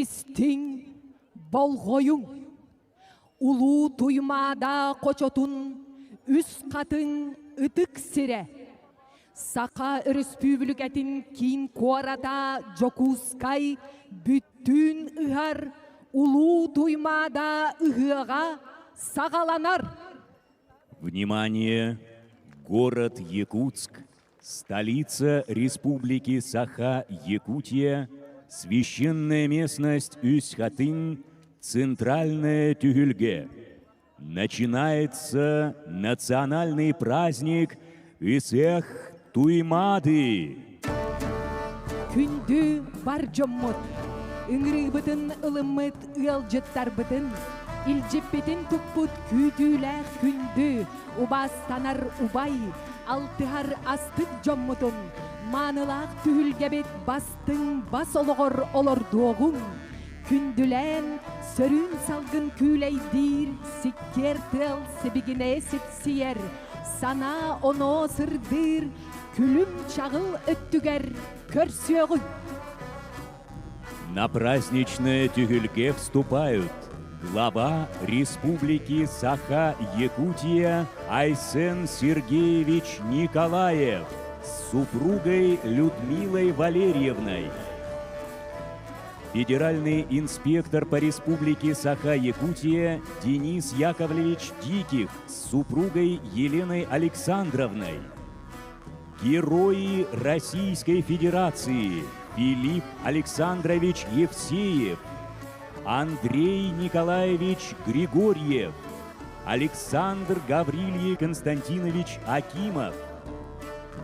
Истиҥ, болҕойуҥ! Улуу Туймаада хочотун үс хатыҥ ытык сирэ. Саха Өрөспүүбүлүкэтин киин куората Дьокуускай бүттүүн ыһар Улуу Туймаада ыһыаҕа саҕаланар. Внимание! Город Якутск, столица Республики Саха-Якутия, священная местность Үс-Хатынь, центральная Тюхюльге. Начинается национальный праздник Ысыах Туймаады! Күндү бар дьоммут, ыҥырыыбытын ылыммыт ыалдьыттарбытын, илдьиппитин туппут күүтүүлээх күндү, убаастанар убай, алтыһар астык дьоммутун, маанылаах түһүлгэбит бастыҥ бас олоҕор олордуоҕуҥ, күндүлээн, сөрүүн салгын күүлэйдиир, сиккиэр тыал сибигинэйэ сипсийэр, санаа-оноо сырдыыр, күлүм-чаҕыл өттүгэр көрсүөҕүҥ! На праздничное тюхюльге вступают глава Республики Саха-Якутия Айсен Сергеевич Николаев с супругой Людмилой Валерьевной, федеральный инспектор по Республике Саха-Якутия Денис Яковлевич Диких с супругой Еленой Александровной, Герои Российской Федерации Филипп Александрович Евсеев, Андрей Николаевич Григорьев, Александр Гаврильевич Константинович Акимов,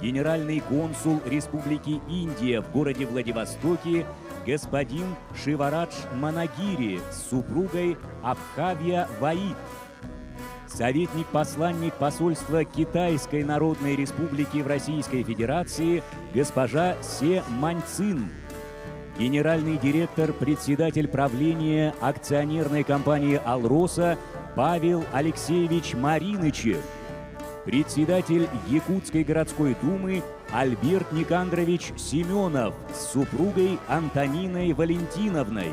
генеральный консул Республики Индия в городе Владивостоке господин Шиварадж Манагири с супругой Абхавья Ваид, советник-посланник посольства Китайской Народной Республики в Российской Федерации госпожа Се Маньцин, генеральный директор, председатель правления акционерной компании «Алроса» Павел Алексеевич Маринычев, председатель Якутской городской думы Альберт Никандрович Семенов с супругой Антониной Валентиновной.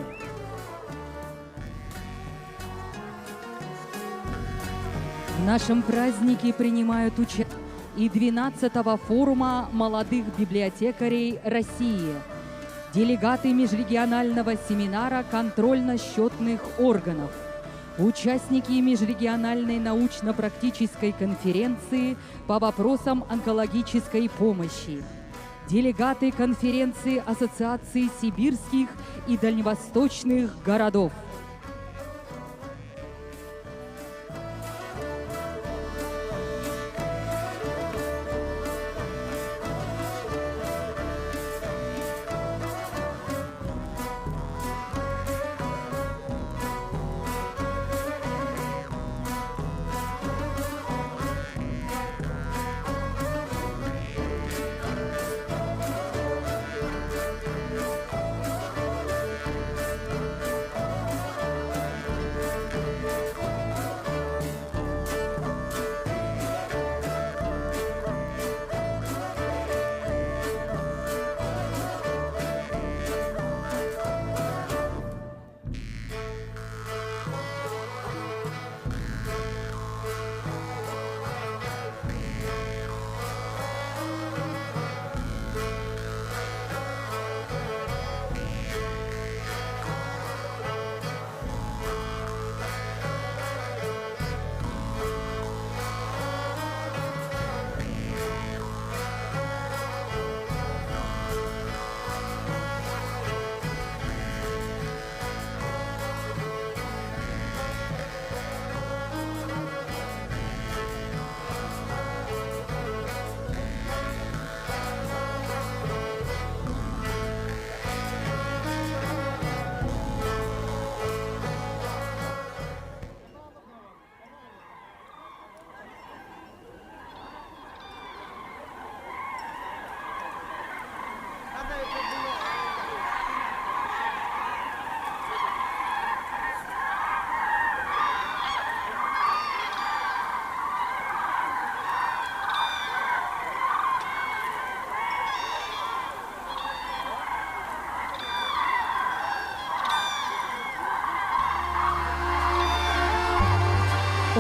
В нашем празднике принимают участие и 12-го форума молодых библиотекарей России, делегаты межрегионального семинара контрольно-счетных органов, участники межрегиональной научно-практической конференции по вопросам онкологической помощи, делегаты конференции Ассоциации сибирских и дальневосточных городов –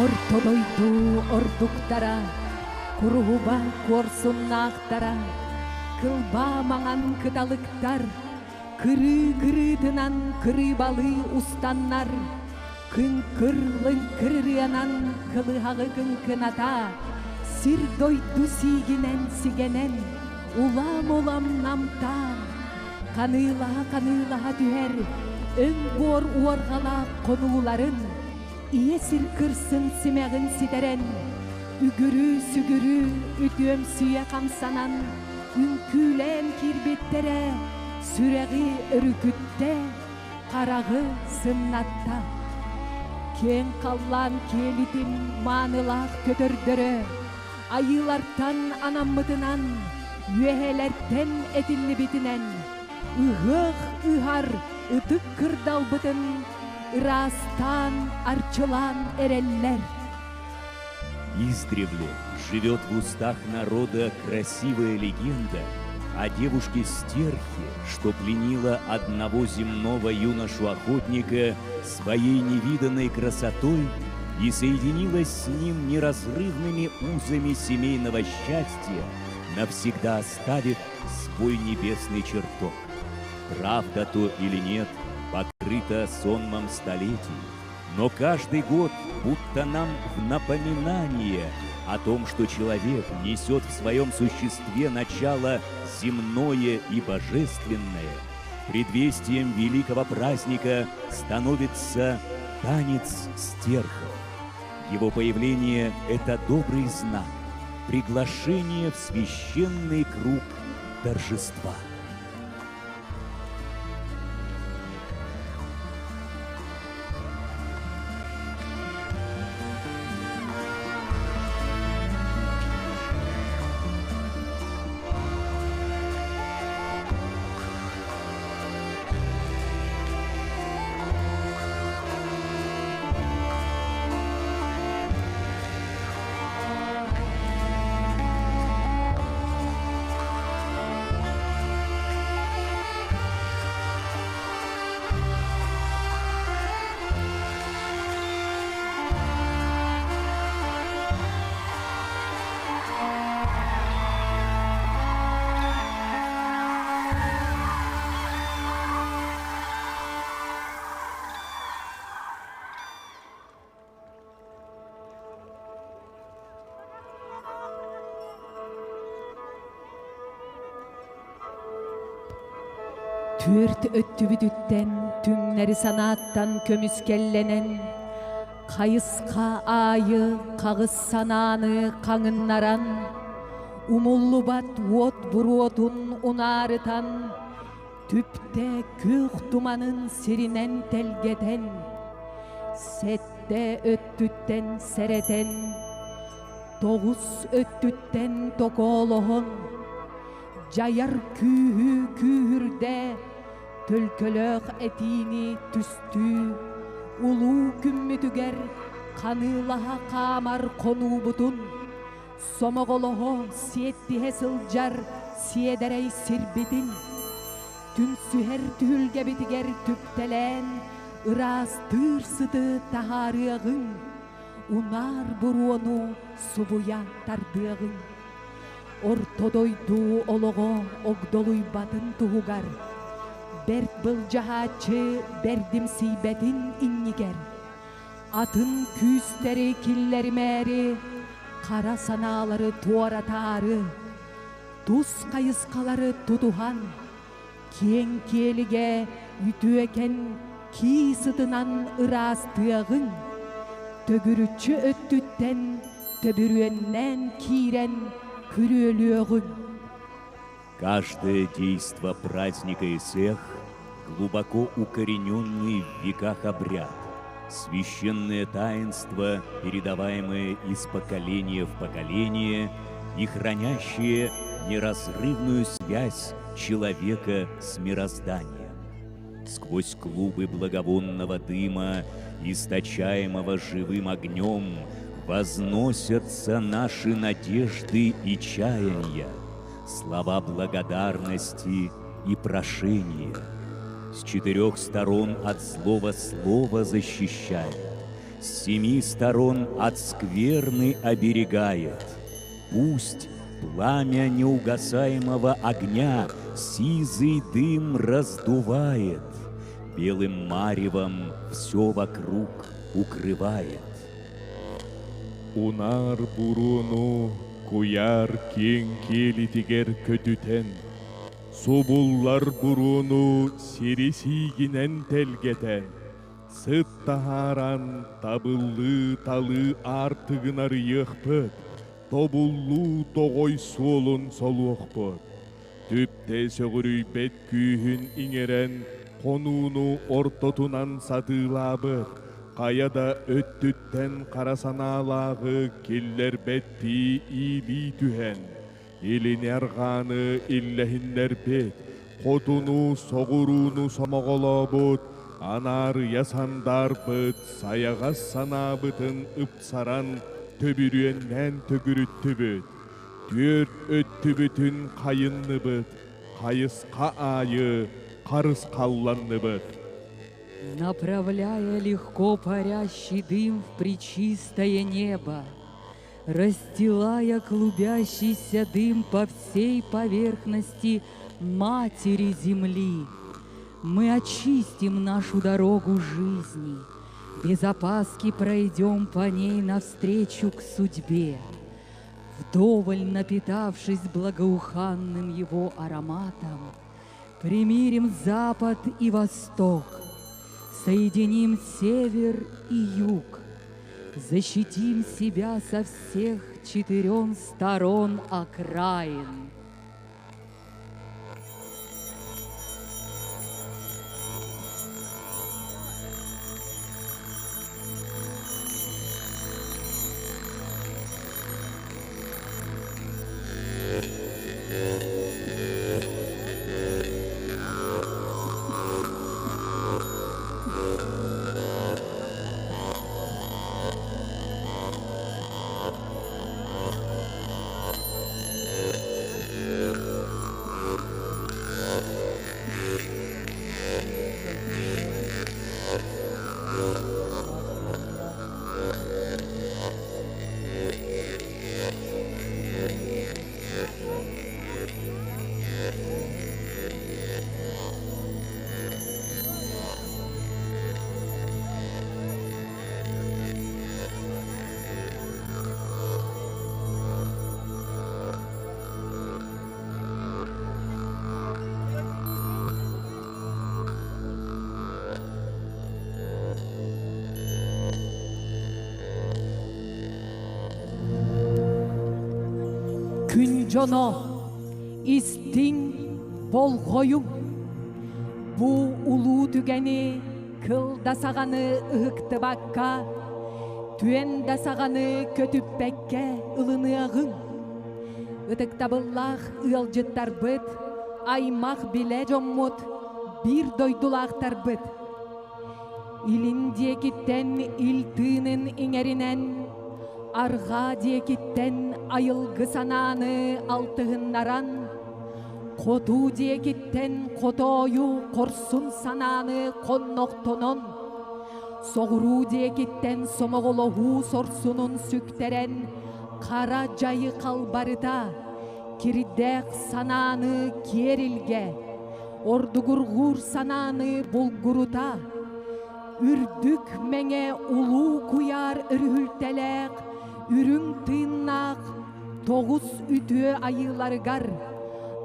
Орто дойду ордуктара, куруһуба куорсуннаахтара, кылбаа маҥан кыталыктар, кырыы кырыытынан кырыыбалыы устаннар, кыҥкыр лыҥкыр ырыанан кылыһаҕы кыҥкыната, сир-дойду сиигинэн сигэнэн, улам-улам намтаан, ханыылаһа-ханыылаһа түһэр өҥ буор уорҕалаах хонууларын ийэ сир кырсын симэҕин ситэрэн, үгүрүү-сүгүрүү үтүөмсүйэ хамсанан, үҥкүүлээн киирбиттэрэ, сүрэҕи өрүкүттэ, хараҕы сымнатта. Киэҥ халлаан киэлитин маанылаах көтөрдөрө, айыылартан анаммытынан, үөһэлэртэн этиллибитинэн, ыһыах ыһар ытык кырдалбытын ыраастаан, арчылаан эрэллэр. Издревле живет в устах народа красивая легенда о девушке-стерхе, что пленила одного земного юношу-охотника своей невиданной красотой и соединилась с ним неразрывными узами семейного счастья, навсегда оставив свой небесный чертог. Правда то или нет, покрыта сонмом столетий, но каждый год будто нам в напоминание о том, что человек несет в своем существе начало земное и божественное, предвестием великого праздника становится танец стерхов. Его появление – это добрый знак, приглашение в священный круг торжества. Түөрт өттүбүтүттэн түҥнэри санааттан көмүскэллэнэн, хайысха аайы хаҕыс санааны хаҥыннаран, умуллубат уот буруотун унаарытан, түптэ күөх туманын сиринэн тэлгэтэн, сэттэ өттүттэн сэрэтэн, тоҕус өттүттэн токоолоһон, дьайар күүһү күүһүрдэ, төлкөлөөх этиини түстүү, улуу күммүтүгэр ханыылаһа хаамар хонуубутун, сомоҕолоһо сиэттиһэ сылдьар сиэдэрэй сирбитин, түмсүһэр түһүлгэбитигэр түптэлээн ыраастыыр сыты таһаарыаҕыҥ, унаар буруону субуйа тардыаҕыҥ. Орто дойду олоҕо огдолуйбатын туһугар, бэрт былдьаһааччы бэрдимсийбэтин иннигэр, атын күүстэри киллэримээри, хара санаалары туоратаары, тус хайысхалары тутуһан, киэҥ киэлигэ үтүөкэн кии сытынан ыраастыаҕыҥ, төгүрүччү өттүттэн төбүрүөннээн киирэн күрүөлүөҕүҥ. Каждое действо праздника Исех глубоко укорененный в веках обряд, священное таинство, передаваемое из поколения в поколение и хранящее неразрывную связь человека с мирозданием. Сквозь клубы благовонного дыма, источаемого живым огнем, возносятся наши надежды и чаяния, слова благодарности и прошения. С четырех сторон от злого слова защищает, С семи сторон от скверны оберегает. Пусть пламя неугасаемого огня сизый дым раздувает, белым маревом все вокруг укрывает. Унаар буруону куйаар киэҥ киэлитигэр көтүтэн, субуллар буруону сири сиигинэн тэлгэтэн, сыт таһааран табыллыы-талыы аартыгын арыйыахпыт, тобуллуу тоҕой суолун солуохпут. Түптэ сөҕүрүйбэт күүһүн иҥэрэн, хонууну ортотунан сатыылаабыт, хайа да өттүттэн хара санаалааҕы киллэрбэттии иилии түһэн, илини-арҕааны иллэһиннэрбит, хотуну, соҕурууну сомоҕолообут, анаарыйа сандаарбыт сайаҕас санаабытын ыпсаран төбүрүөннээн төгүрүттүбүт. Түөрт өттүбүтүн хайынныбыт, хайысха аайы харысхалланныбыт. Направляя легко парящий дым в пречистое небо, расстилая клубящийся дым по всей поверхности Матери Земли, мы очистим нашу дорогу жизни, без опаски пройдем по ней навстречу к судьбе. Вдоволь напитавшись благоуханным его ароматом, примирим Запад и Восток, соединим Север и Юг, защитим себя со всех четырех сторон окраин. Күн дьоно, истиҥ, болҕойуҥ! Бу улуу түгэни кыл да саҕаны ыһыктыбакка, түөн да саҕаны көтүппэккэ ылыныаҕыҥ. Ытыктабыллаах ыалдьыттарбыт, аймах-билэ дьоммут, биир дойдулаахтарбыт! Илин диэкиттэн ил тыынын иҥэринэн, арҕаа диэкиттэн айылгы санааны алтыһыннаран, хоту диэкиттэн хотоойу хорсун санааны хоннохтонон, соҕуруу диэкиттэн сомоҕолоһуу сорсунун сүктэрэн, хара дьайы халбарыта, кирдээх санааны киэр илгэ, ордугурҕуур санааны булгурута, үрдүк мэҥэ улуу куйаар өрүһүлтэлээх, үрүҥ тыыннаах тоҕус үтүө айыыларыгар,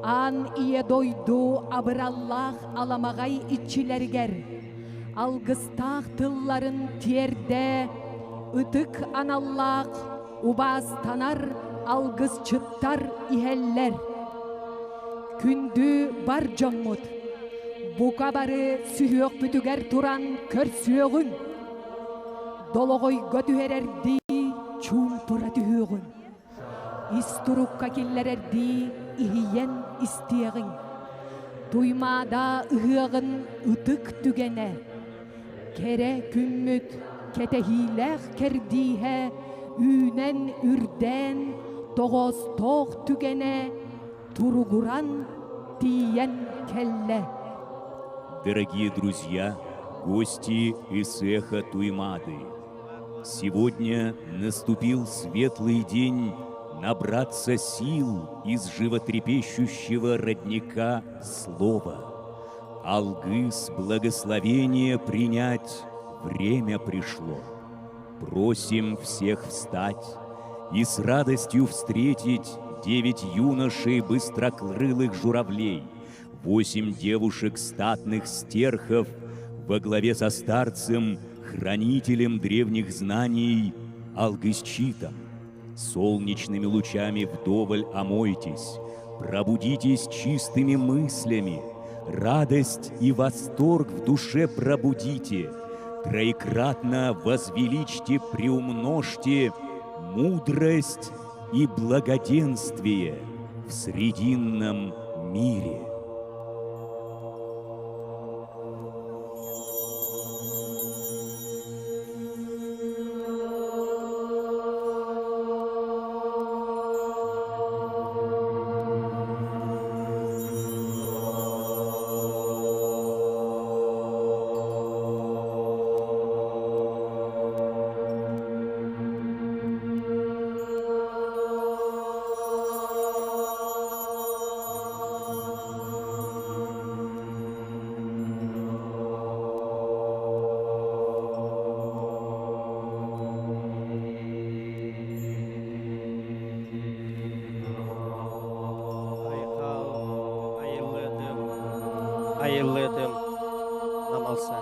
аан ийэ дойду абыраллаах аламаҕай иччилэригэр, алгыстаах тылларын тиэрдэ, ытык аналлаах убаастанар алгысчыттар иһэллэр. Күндү бар дьоммут, бука бары сүһүөхпүтүгэр туран көрсүөҕүҥ. Долоҕойго түһэрэрдии чуумпура түһүөҕүҥ. Ис турукка киллэрэрдии иһийэн истиэҕиҥ. Туймаада ыһыаҕын ытык түгэнэ, кэрэ күммүт кэтэһиилээх кэрдииһэ үүнэн үрдээн тоҕоостоох түгэнэ туругуран тиийэн кэллэ. Дорогие друзья, гости из эхо Туймады! Сегодня наступил светлый день набраться сил из животрепещущего родника слова. Алгыс благословения принять время пришло. Просим всех встать и с радостью встретить девять юношей быстрокрылых журавлей, восемь девушек статных стерхов во главе со старцем, хранителем древних знаний Алгысчитом. Солнечными лучами вдоволь омойтесь, пробудитесь чистыми мыслями, радость и восторг в душе пробудите, троекратно возвеличьте, приумножьте мудрость и благоденствие в срединном мире. Айхал, айыллыатым, айыллыатым, намалса.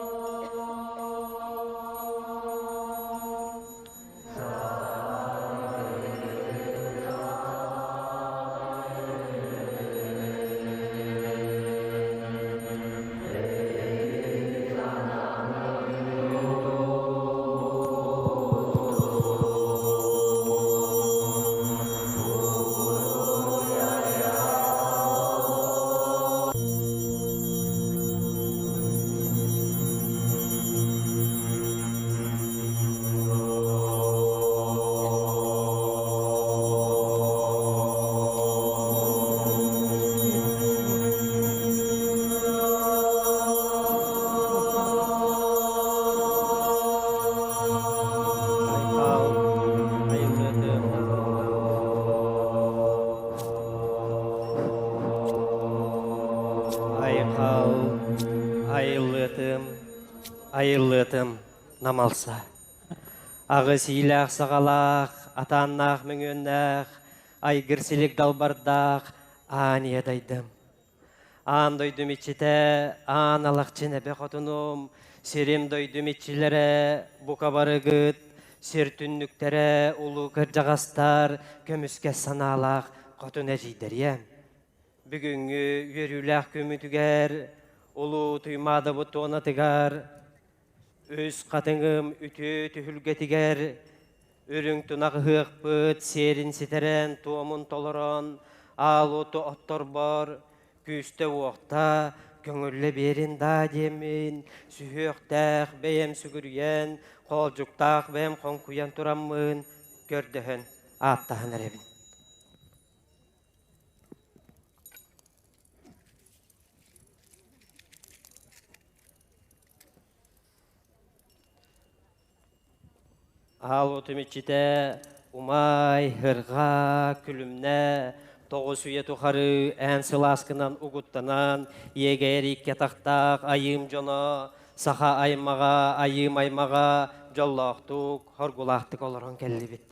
Айхал, айыллыатым. Айхал, айыллыатым, айыллыатым, намалса. Аҕыс иилээх саҕалаах, атааннаах мөҥүөннээх, айгыр силик далбардаах аан ийэ дайдым. Аан дойдум иччитэ, аан алахчын эбэ хотунум, сирим дойдум иччилэрэ, бука барыгыт, сир түннүктэрэ, улуу кырдьаҕастар, көмүскэс санаалаах хотун эдьиийдэриэм. Бүгүҥҥү үөрүүлээх күммүтүгэр, улуу Туймаадабыт туонатыгар, үс хатыҥым үтүө түһүлгэтигэр, үрүҥ тунах ыһыахпыт сиэрин ситэрэн, туомун толорон, аал уоту отторбор, күүстэ-уохта, көҥүллэ биэрин даа диэммин, сүһүөхтээх бэйэм сүгүрүйэн, хоолдьуктаах бэйэм хоҥкуйан тураммын, көрдөһөн ааттаһан эрэбин. Аал отум иччитэ умай, һырҕа, күлүмнэ, тоҕус үйэ тухары эн сылааскынан угуттанан, иэгэйэр икки атахтаах айыым дьоно, саха аймаҕа, айыым аймаҕа дьоллоохтук, хоргулаахтык олорон кэллибит.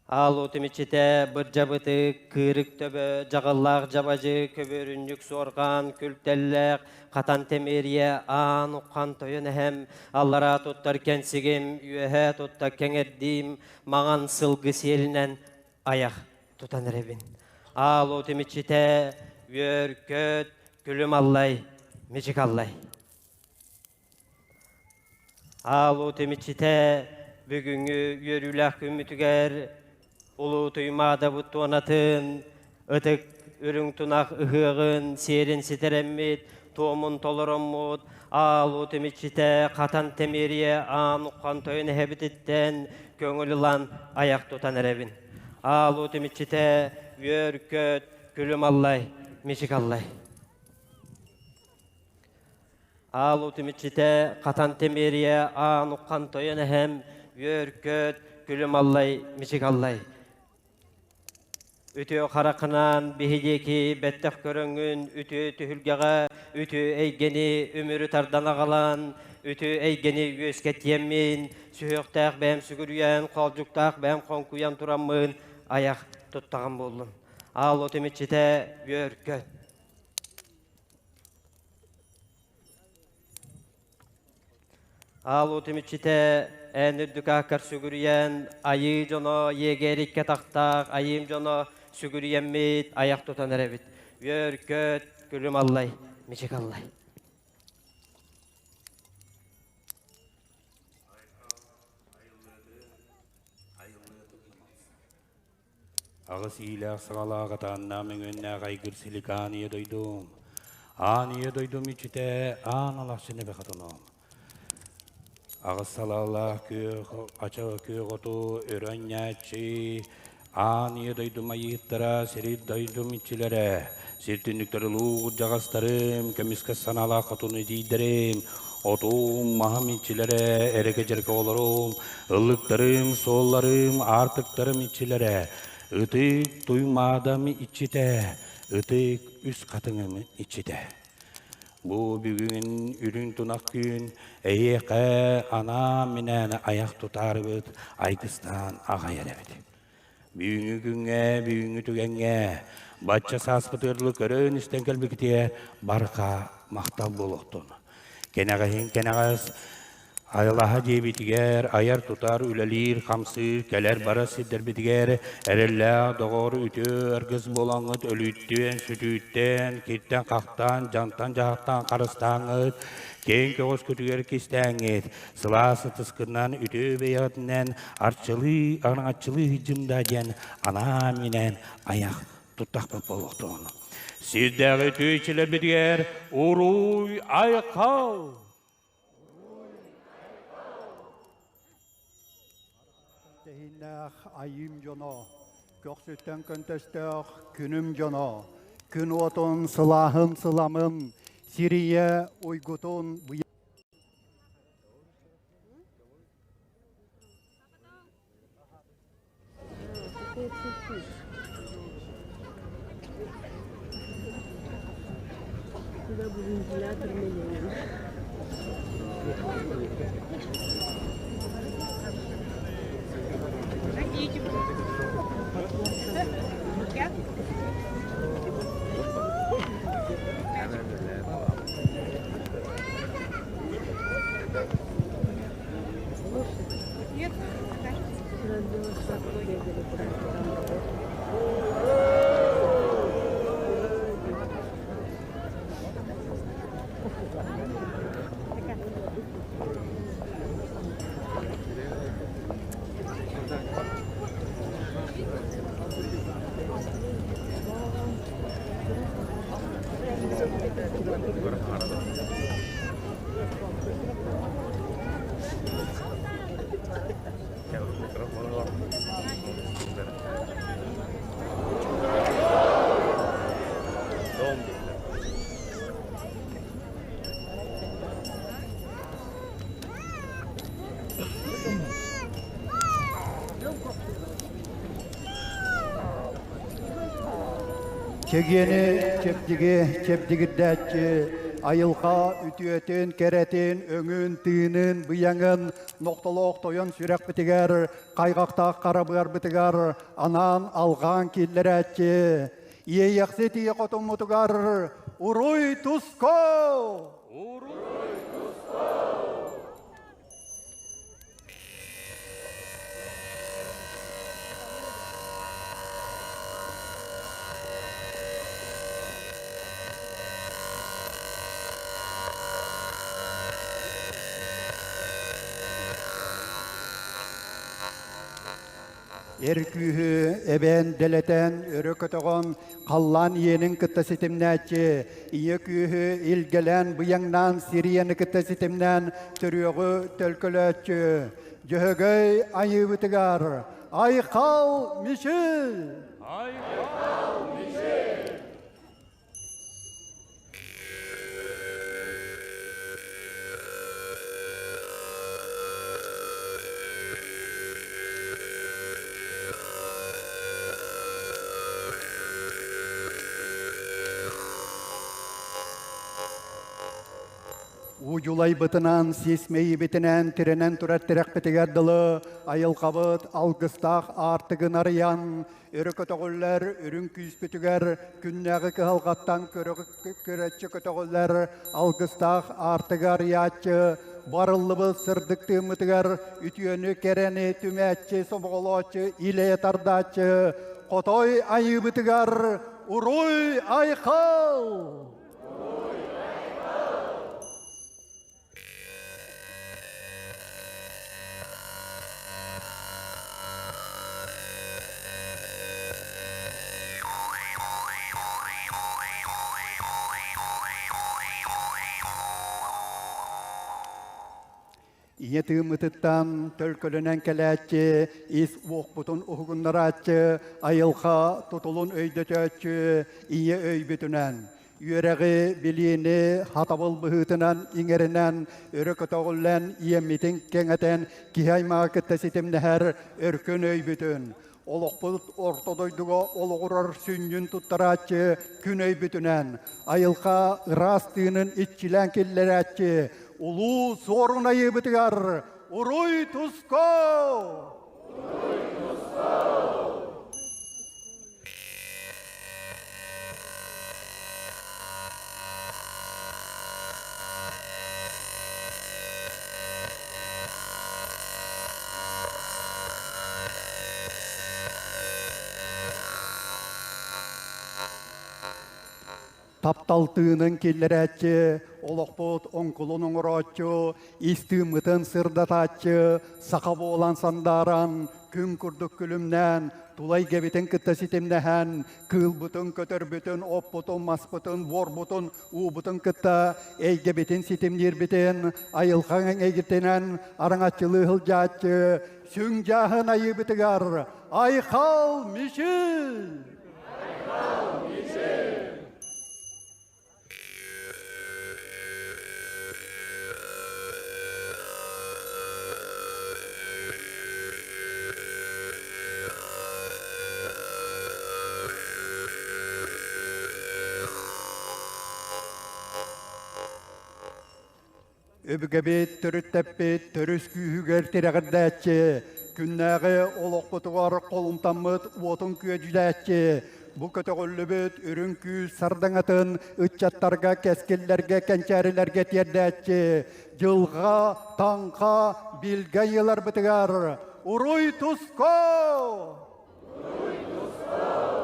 Аал уотум иччитэ бырдьабытык, кыырык төбө, дьаҕыллаах дьабадьы, көбүөрүнньүк суорҕан, күлтэллээх, хатан тэмиэрийэ, аан уххан тойон эһэм, аллараа туттар кэнсигим, үөһээ туттар кэҥэрдиим, маҥан сылгы сиэлинэн айах тутан эрэбин. Аал уотум иччитэ үөр-көт, күлүм аллай, мичик аллай. Аал уотум иччитэ бүгүҥҥү үөрүүлээх күммүтүгэр Улуу Туймаадабыт туонатын, ытык үрүҥ тунах ыһыаҕын сиэрин ситэрэммит, туомун толороммут, аал уотум иччитэ хатан тэмиэрийэ аан уххан тойон эһэбититтэн көҥүл ылан айах тутан эрэбин. Аал уотум иччитэ үөр-көт, күлүм аллай, мичик аллай. Аал утум иччитэ, хатан тэмиэрийэ, аан уххан тойон эһэм, үөр-көт, күлүм аллай, мичик аллай. Үтүө хараххынан биһи диэки бэттэх көрөҥҥүн үтүө түһүлгэҕэ үтүө эйгэни үмүрү тардан аҕалан, үтүө эйгэни үөскэтиэммин, сүһүөхтээх бэйэм сүгүрүйэн, хоолдьуктаах бэйэм хоҥкуйан тураммын айах туттаҕым буоллун. Аал отум иччитэ үөр-көт. Аал уотум иччитэ эн үрдүк ааккар сүгүрүйэн, айыы дьоно иэгээриккэ тахтаах айыым дьоно сүгүрүйэммит, айах тутан эрэбит. Үөр-көт, күлүм аллай, мичик аллай. Аҕыс иилээх-саҕалаах атааннаах мөҥүөннээх айгыр силик аан ийэ дойдум, аан ийэ дойдум иччитэ аан алахчын эбэ хотонум. Аҕыс салаалаах күөх ача күөх оту өрө анньааччы, аан ийэ дойдум айыыттара, сири дойдум иччилэрэ, сир түннүктэр улуу кырдьаҕастарым, көмүскэ санаалаах хотун эдьиийдэрим, отуум, маһым иччилэрэ, эрэкэ-дьэрэкэ оҕолорум, ыллыктарым, суолларым, аартыктарым иччилэрэ, ытык туймаадам иччитэ, ытык үс хатыҥым иччитэ. Бу бүгүн үрүҥ тунах күн эһиэхэ анаан-минээн айах тутаарыбыт айгыстаан аҕай эрэбит. Бүгүҥҥү күҥҥэ, бүгүҥҥү түгэҥҥэ бачча сааспытыгар дылы көрөн-истэн кэлбиккитигэр барҕа махтал буолуохтун. Кэнэҕэһин кэнэҕэс айылаһа диэбитигэр айар-тутар, үлэлиир, хамсыыр, кэлэр-барар сирдэрбитигэр эрэллээх доҕор үтүө аргыс буолаҥҥыт өлүүттэн, сүтүүттэн, киртэн-хахтан, дьантан-дьаһахтан харыстааҥҥыт, киэҥ көҕүскүтүгэр кистээҥҥит, сылаас ытыскынан үтүө бэйэҕитинэн арчылыы араҥаччылыы сылдьым да диэн анаан-минээн айах туттахпыт буолуохтун. Сирдээҕи үтүө иччилэрбитигэр уруй айхал! Тэһииннээх айыым дьоно, көхсүттэн көнтөстөөх күнүм дьоно, күн уотун сылааһын сыламын, сирийэ уйгутун Чэгиэни чэбдиги чэбдигирдээччи айылҕа үтүөтүн, кэрэтин, өҥүн, тыынын, быйаҥын нохтолоох тойон сүрэхпитигэр, хайҕахтаах хара быарбытыгар анаан алҕаан киллэрээччи Иэйэхсит ийэ хотуммутугар уруй туско! Уруй туско! Эр күүһү эбэн дэлэтэн, өрө көтөҕөн, халлаан иэнин кытта ситимнээччи, ийэ күүһү илгэлээн, быйаҥнаан, сир ийэни кытта ситимнээн, төрүөҕү төлкөлөөччү. Дьөһөгөй айыыбытыгар Айхал Мичил! Айхал Мичил! Удьулайбытынан, сис мэйиибитинэн тирэнэн турар тирэхпитигэр дылы айылҕабыт алгыстаах аартыгын арыйан, өрө көтөҕүллэр үрүҥ күүспүтүгэр күннээҕи кыһалҕаттан көрөччү көтөҕүллэр алгыстаах аартыгы арыйааччы, барыллыбыт сырдык тыыммытыгар үтүөнү кэрэни түмээччи, сомоҕолооччу, илэ тардааччы, хотой айыыбытыгар уруй айхал! Ийэ тыыммытыттан төлкөлөнөн кэлээччи, ис уохпутун уһугуннарааччы, айылҕа тутулун өйдөтөөччү ийэ өйбүтүнэн, үөрэҕи, билиини хатабыл быһыытынан иҥэринэн, өрө көтөҕүллэн, иэммитин кэҥэтэн, киһи аймаҕы кытта ситимнэһэр өркөн өйбүтүн, олохпут орто дойдуга олоҕурар сүнньүн туттарааччы күн өйбүтүнэн, айылҕа ыраас тыынын иччилээн киллэрээччи улуу суорун айыыбытыгар уруй туско! Уруй туско! Таптал тыынын киллэрээччи, олохпут оҥкулун оҥорооччу, ис тыыммытын сырдатааччы, саха буолан сандааран, күн курдук күлүмнээн, тула эйгэбитин кытта ситимнэһэн, кыылбытын, көтөрбүтүн, оппутун, маспытын, буорбутун, уубутун кытта эйгэбитин ситимниирбитин, айылҕа эйгитинэн араҥаччылыы сылдьааччы, сүҥ дьааһын айыыбытыгар Айхал Мичил! Айхал Мичил! Өбүгэбит төрүттэппит төрүс күүһүгэр тирэҕирдээччи, күннээҕи олохпутугар холумтаммыт уотун күөдьүлээччи, бу көтөҕүллүбүт үрүҥ күүс сардаҥатын ыччаттарга, кэскиллэргэ, кэнчээрилэргэ тиэрдээччи, дьылҕа, таҥха, билгэ ыйыларбытыгар уруй туско! Уруй туско!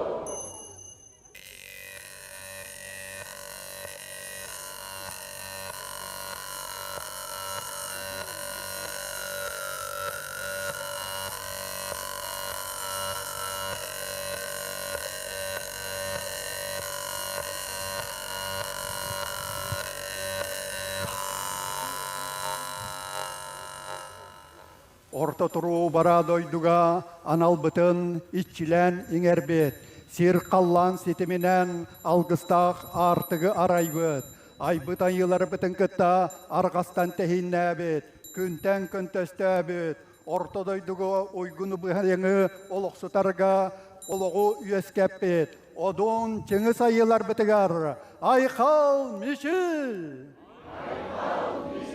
Орто туруу бараа дойдуга аналбытын иччилээн иҥэрбит, сир-халлаан ситиминэн алгыстаах аартыгы арайбыт, айбыт айыыларбытын кытта арҕастан тэһииннээбит, күнтэн көнтөстөөбүт, орто дойдуга уйгуну быһайыҥы олохсутарга олоҕу үөскэппит, одун чыҥыс айыыларбытыгар айхал мичил! Айхал мичил!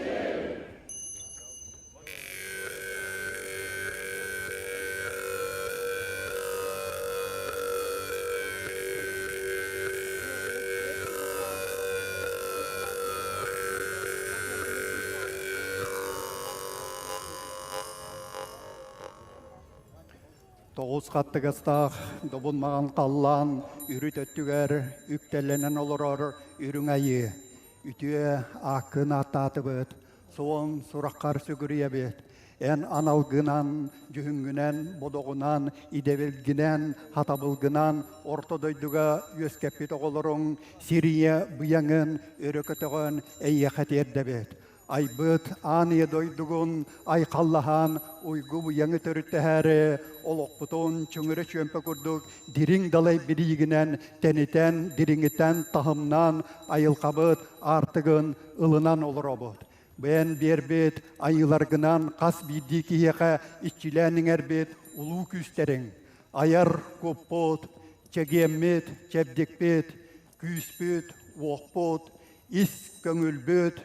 Тоҕус хаттыгастаах добун маҕан халлаан үрүт өттүгэр үктэллэнэн олорор үрүҥ айыы үтүө ааккын ааттаатыбыт, суон сураххар сүгүрүйэбит. Эн аналгынан, дьүһүҥҥүнэн, бодоҕунан, идэбилгинэн, хатабылгынан орто дойдуга үөскэппит оҕолоруҥ сирийэ быйаҥын өрө көтөҕөн эйиэхэ тиэрдэбит. Айбыт аан ийэ дойдугун айхаллаһан уйгу быйаҥы төрүттэһээри олохпутун чөҥөрө чүөмпэ курдук дириҥ далай бириигинэн тэнитэн, дириҥитэн, таһымнаан айылҕабыт аартыгын ылынан олоробут. Бэйэн биэрбит айыыларгынан хас биирдии киһиэхэ иччилээн иҥэрбит улуу күүстэриҥ, айар куппут, чэгиэммит, чэбдикпит, күүспүт, уохпут, ис көҥүлбүт,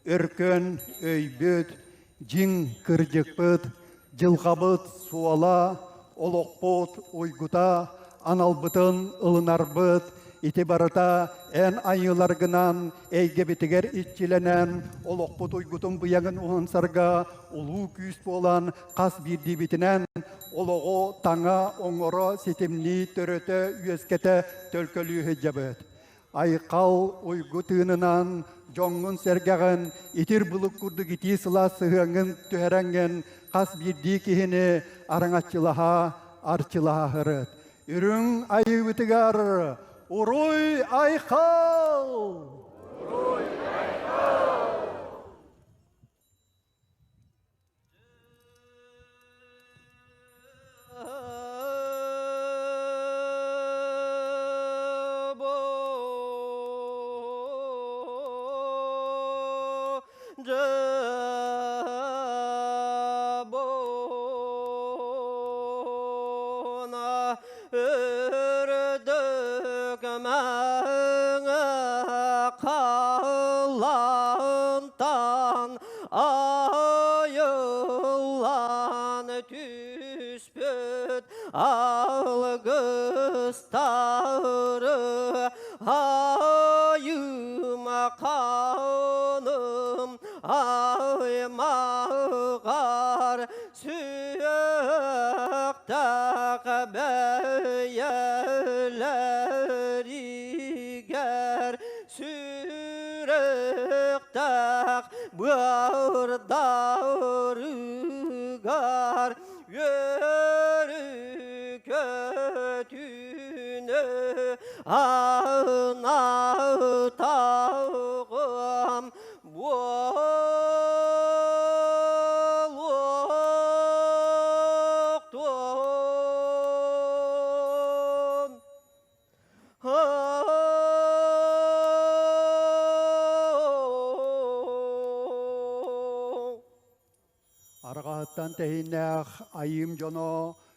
Өркөн өйбүт, дьиҥ кырдьыкпыт, дьылҕабыт суола, олохпут уйгута, аналбытын ылынарбыт, ити барыта эн айыыларгынан эйгэбитигэр иччилэнэн, олохпут уйгутун быйаҥын уһансарга улуу күүс буолан хас биирдиибитинэн олоҕу таҥа оҥоро ситимнии төрөтө үөскэтэ төлкөлүү сылдьабыт. Айхал уйгу тыынынан дьоҥҥун-сэргэҕин итир былыт курдук итии сылаас сыһыаҥҥын түһэрэҥҥин хас биирдии киһини араҥаччылаһа, арчылаһа сырыт. Үрүҥ айыыбытыгар уруй айхал! Уруй айхал! Үрдүк мэҥэ халлаантан айыллан түспүт алгыстары айыма ханым аймаҕар сүөхтэх бэйэлэригэр сүрэхтээх быардарыгар үөрү көтүнү анатаҕым буолуохтун. Арҕаһыттан тэһииннээх айыым дьоно,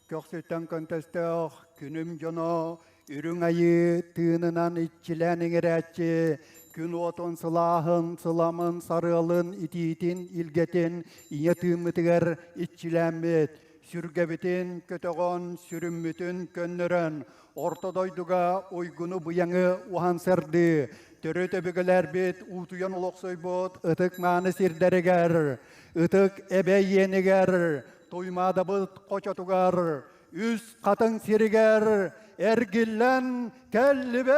көхсүттэн көнтөстөөх күнүм дьоно, үрүҥ айыы тыынынан иччилээн иҥэрээччи, күн уотун сылааһын, сыламын, сарыалын, итиитин, илгэтин ийэ тыыммытыгар иччилээммит, сүргэбитин көтөҕөн, сүрүммүтүн көннөрөн, Орто дойдуга уйгуну-быйаҥы уһансардыы, төрүт өбүгэлэрбит уутуйан олохсуйбут ытык-мааны сирдэригэр, ытык эбэ иэнигэр, Туймаадабыт хочотугар, үс хатыҥ сиригэр эргиллэн кэллибит!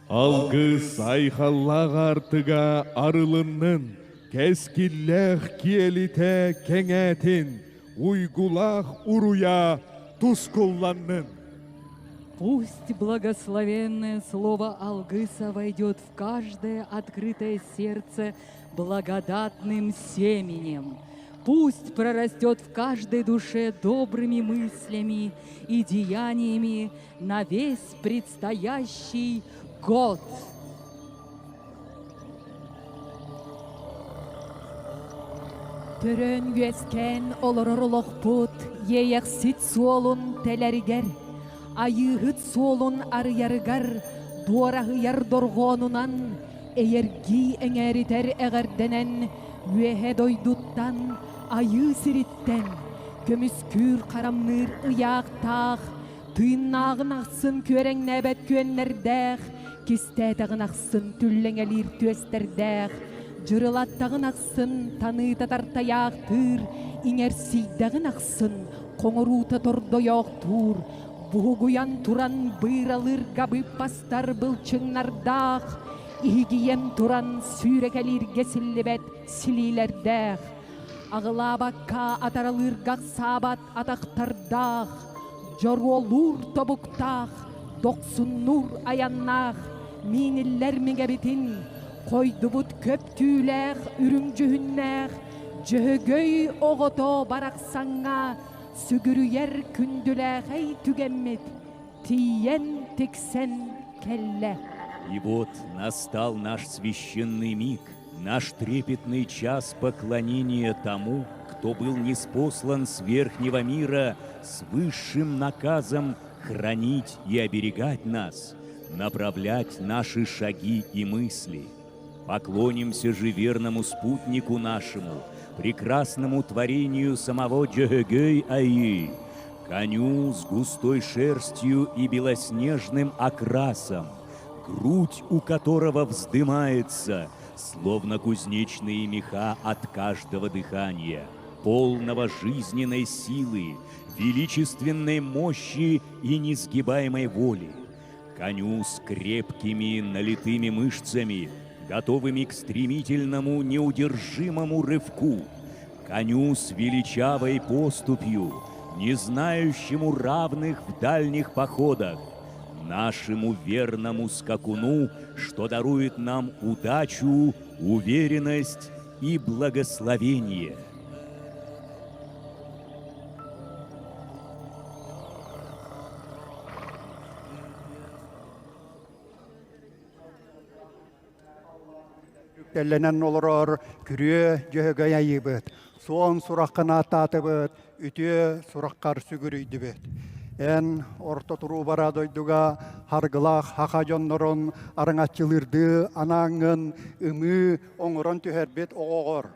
Алгыс айхаллаах аартыга арылыннын, кэскиллээх киэлитэ кэҥээтин, уйгулаах уруйа тускулланнын. Пусть благословенное слово Алгыса войдет в каждое открытое сердце благодатным семенем. Пусть прорастет в каждой душе добрыми мыслями и деяниями на весь предстоящий год. Төрөөн үөскээн олорор олохпут иэйэхсит суолун тэлэригэр, айыыһыт суолун арыйарыгар дуораһыйар дорҕоонунан эйэргии эҥээритэр эҕэрдэнэн үөһэ дойдуттан, айыы сириттэн, көмүскүүр харамныыр ыйаахтаах, тыыннааҕын ахсын күөрэҥнээбэт күөннэрдээх, кистээтэҕин ахсын түллэҥэлиир түөстэрдээх, дьырылаттаҕын ахсын таныыта тартайаахтыыр, иҥэрсийдэҕин ахсын хоҥоруута тордойоохтуур, Буһугуйан туран быыралыырга быыппастар былчыҥнардаах, иһигийэн туран сүүрэкэлииргэ силлибэт силиилэрдээх, аҕылаабакка атаралыырга ахсаабат атахтардаах, дьоруолуур тобуктаах, дохсуннуур айаннаах, мииниллэр миҥэбитин, хойдубут көп түүлээх үрүҥ дьүһүннээх Дьөһөгөй оҕото барахсаҥҥа сүгүрүйэр күндүлээхэй түгэммит тиийэн тиксэн кэллэ. И вот настал наш священный миг, наш трепетный час поклонения тому, кто был ниспослан с верхнего мира с высшим наказом хранить и оберегать нас, направлять наши шаги и мысли. Поклонимся же верному спутнику нашему, прекрасному творению самого Джегегей-Аи, коню с густой шерстью и белоснежным окрасом, грудь у которого вздымается, словно кузнечные меха от каждого дыхания, полного жизненной силы, величественной мощи и несгибаемой воли, коню с крепкими налитыми мышцами, готовыми к стремительному неудержимому рывку, коню с величавой поступью, не знающему равных в дальних походах, нашему верному скакуну, что дарует нам удачу, уверенность и благословение. Үктэллэнэн олорор күрүө дьөһөгөй айыыбыт, суон сураххын ааттаатыбыт, үтүө сураххар сүгүрүйдүбүт. Эн орто туруубара дойдуга харгылаах хаха дьоннорун араҥаччылыырдыы анааҥҥын ымыы оҥорон түһэрбит оҕоҕор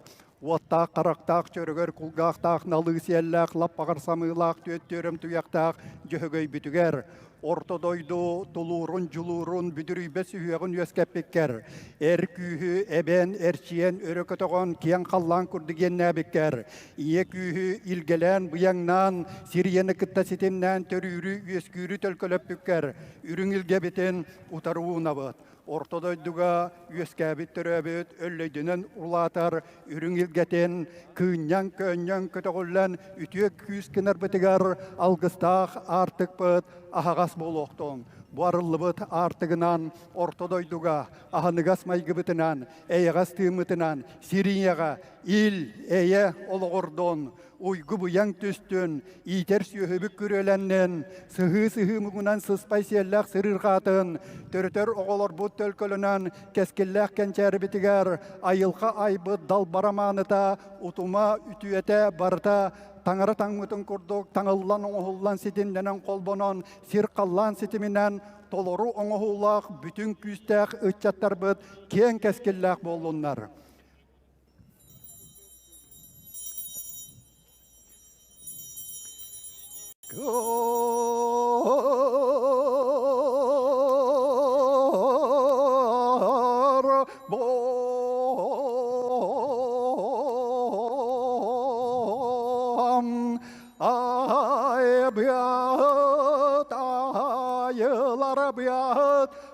Уоттаах харахтаах чөрөгөр кулгаахтаах налыы сиэллээх лаппаҕар самыылаах түөт түөрөм туйахтаах дьөһөгөйбүтүгэр орто дойду тулуурун дьулуурун бүдүрүйбэт сүһүөҕүн үөскэппиккэр эр күүһү эбэн эрчийэн өрө көтөҕөн киэҥ халлаан курдук иэннээбиккэр ийэ күүһү илгэлээн быйаҥнаан сир ийэни кытта ситимнээн төрүүрү үөскүүрү төлкөлөппүккэр үрүҥ илгэбитин утары уунабыт Орто дойдуга үөскээбит төрөөбүт өллөйдөнөн улаатар үрүҥ илгэтин кыынньаҥ көөнньөҥ көтөҕүллэн үтүө күүс гынарбытыгар алгыстаах аартыкпыт аһаҕас буолуохтун. Бу арыллыбыт аартыгынан орто дойдуга аһыныгас майгыбытынан, эйэҕэс тыыммытынан сир ийэҕэ ил, эйэ олоҕурдун, уйгу-быйаҥ түстүн, иитэр сүөһүбүт күрүөлэннин, сыһыы-сыһыы муҥунан сыспай сиэллээх сырыырҕаатын, төрөтөр оҕолорбут төлкөлөнөн кэскиллээх кэнчээрибитигэр айылҕа айбыт далбара мааныта, утума үтүөтэ барыта таҥара таҥмытын курдук таҥыллан оҥоһуллан ситимнэнэн холбонон сир-халлаан ситиминэн толору оҥоһуулаах бүтүн күүстээх ыччаттарбыт киэҥ кэскиллээх буоллуннар.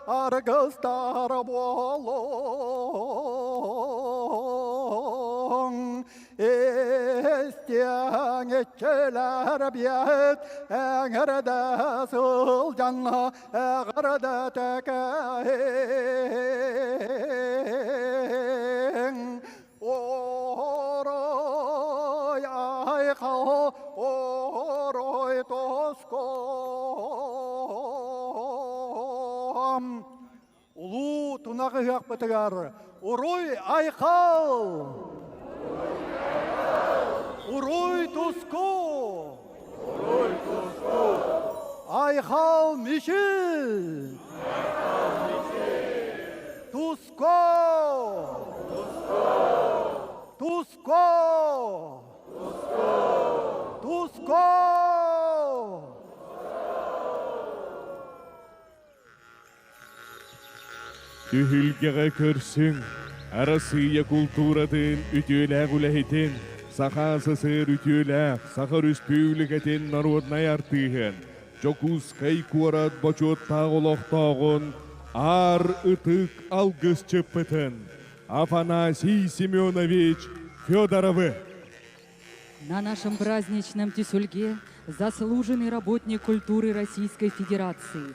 Аргыстар буолуҥ Истиэҥ иччилэр биэт эҥэрдэ сылдьан эҕэрдэ тэкэһиҥ Орой айхал орой тоском Улуу тунах ыһыахпытыгар уруй айхал! Уруй туску! Уруй туску! Айхал мичил! Айхал мичил! Туску! Туску! Туску! Туску! Түһүлгэҕэ көрсүҥ, Арассыыйа култууратын үтүөлээх үлэһитин, Саха СССР үтүөлээх, Саха Өрөспүүбүлүкэтин народнай артыыһын, Дьокуускай куорат бочуоттаах олохтооҕун Аар Ытык алгысчыппытын Афанасий Семенович Федоровы. На нашем праздничном тюсюльге заслуженный работник культуры Российской Федерации,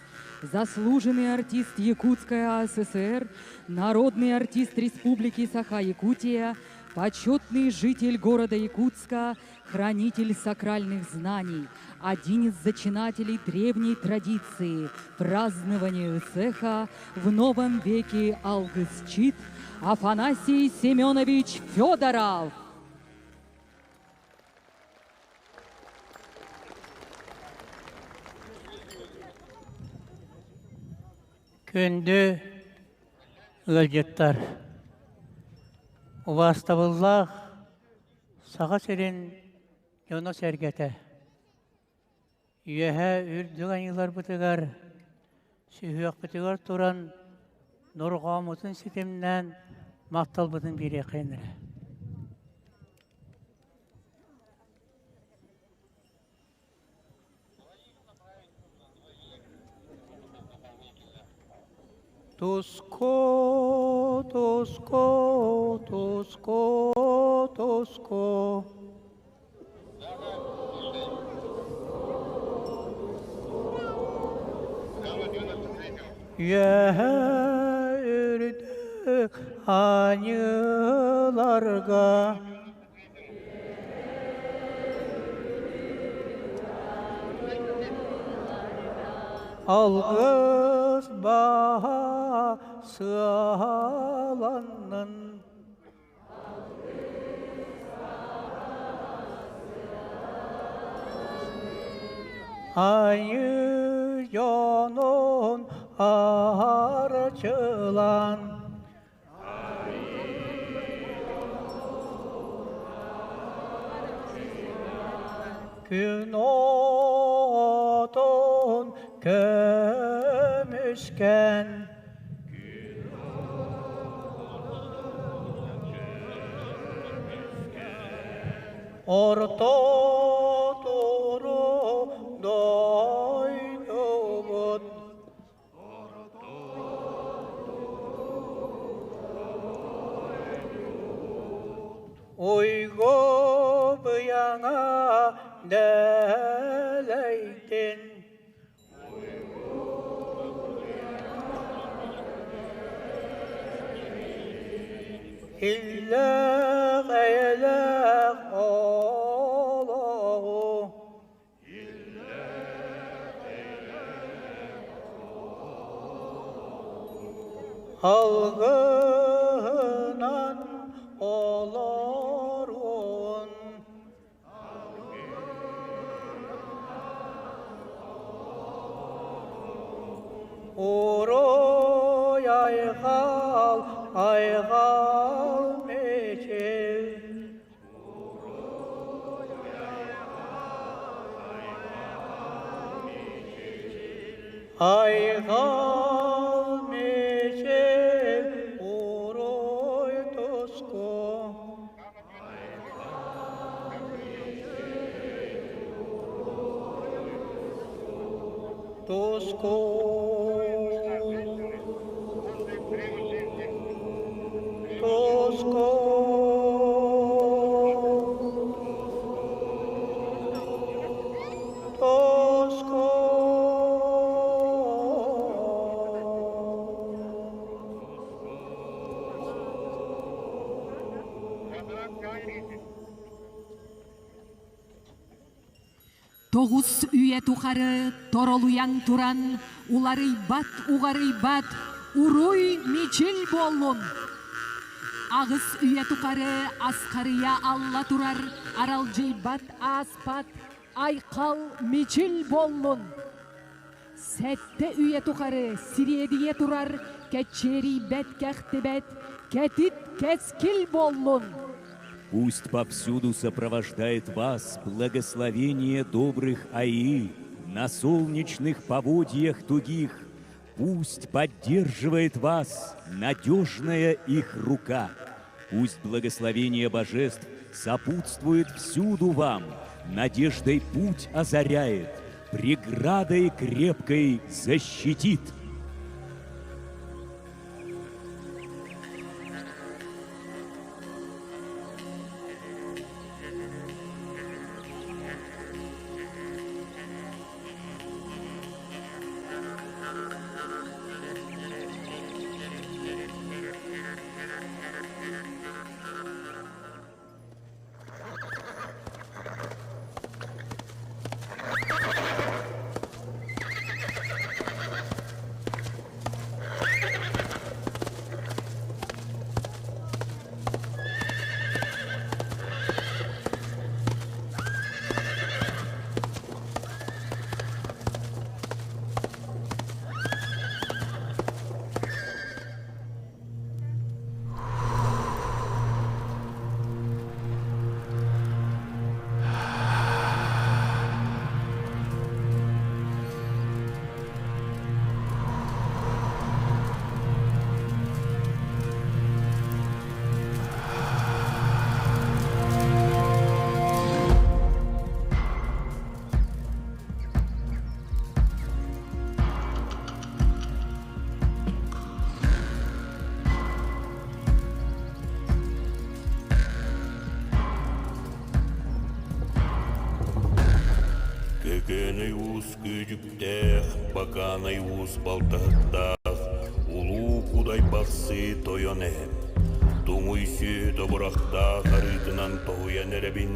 заслуженный артист Якутской АССР, народный артист Республики Саха-Якутия, почетный житель города Якутска, хранитель сакральных знаний, один из зачинателей древней традиции празднования Исеха в новом веке Алгысчит Афанасий Семенович Федоров. Күндү ыалдьыттар, убаастабыллаах Саха сирин дьоно-сэргэтэ, үөһээ үрдүк айыыларбытыгар, сүһүөхпүтүгэр туран дорҕооммутун ситимнээн махталбытын биэриэххэйин эрэ. Туску, туску, туску, туску. Үөһэ үрдүк аньыыларга Алгыс баһа сыаланнын Айыы дьонун арчылан Күн отун көмүскэн Орто туру дойдубут Уйгу быйаҥа дэлэйтин Иллээх эйэлээх олоҕу Алгыһынан олорун Уруй айхал, айхал мечел. Айхал мечел уруй туску. Туску. Туску. Туску. Тоҕус үйэ тухары торолуйан туран уларыйбат уҕарыйбат уруй мичил буоллун! Аҕыс үйэ тухары асхарыйа алла турар аралдьыйбат ааспат айхал мичил буоллун! Сэттэ үйэ тухары сириэдийэ турар кэччиэрийбэт кэхтибэт кэтит кэскил буоллун! Пусть повсюду сопровождает вас благословение добрых Аи на солнечных поводьях тугих. Пусть поддерживает вас надежная их рука. Пусть благословение божеств сопутствует всюду вам, надеждой путь озаряет. преградой крепкой защитит. Көкөнөй уус күүдүктээх, Бакаанай уус балтаһыттаах, Улуу Кудай Бахсы тойон эһэм. Туҥуй сүөһү тобурахтаах арыытынан тоһуйан эрэбин,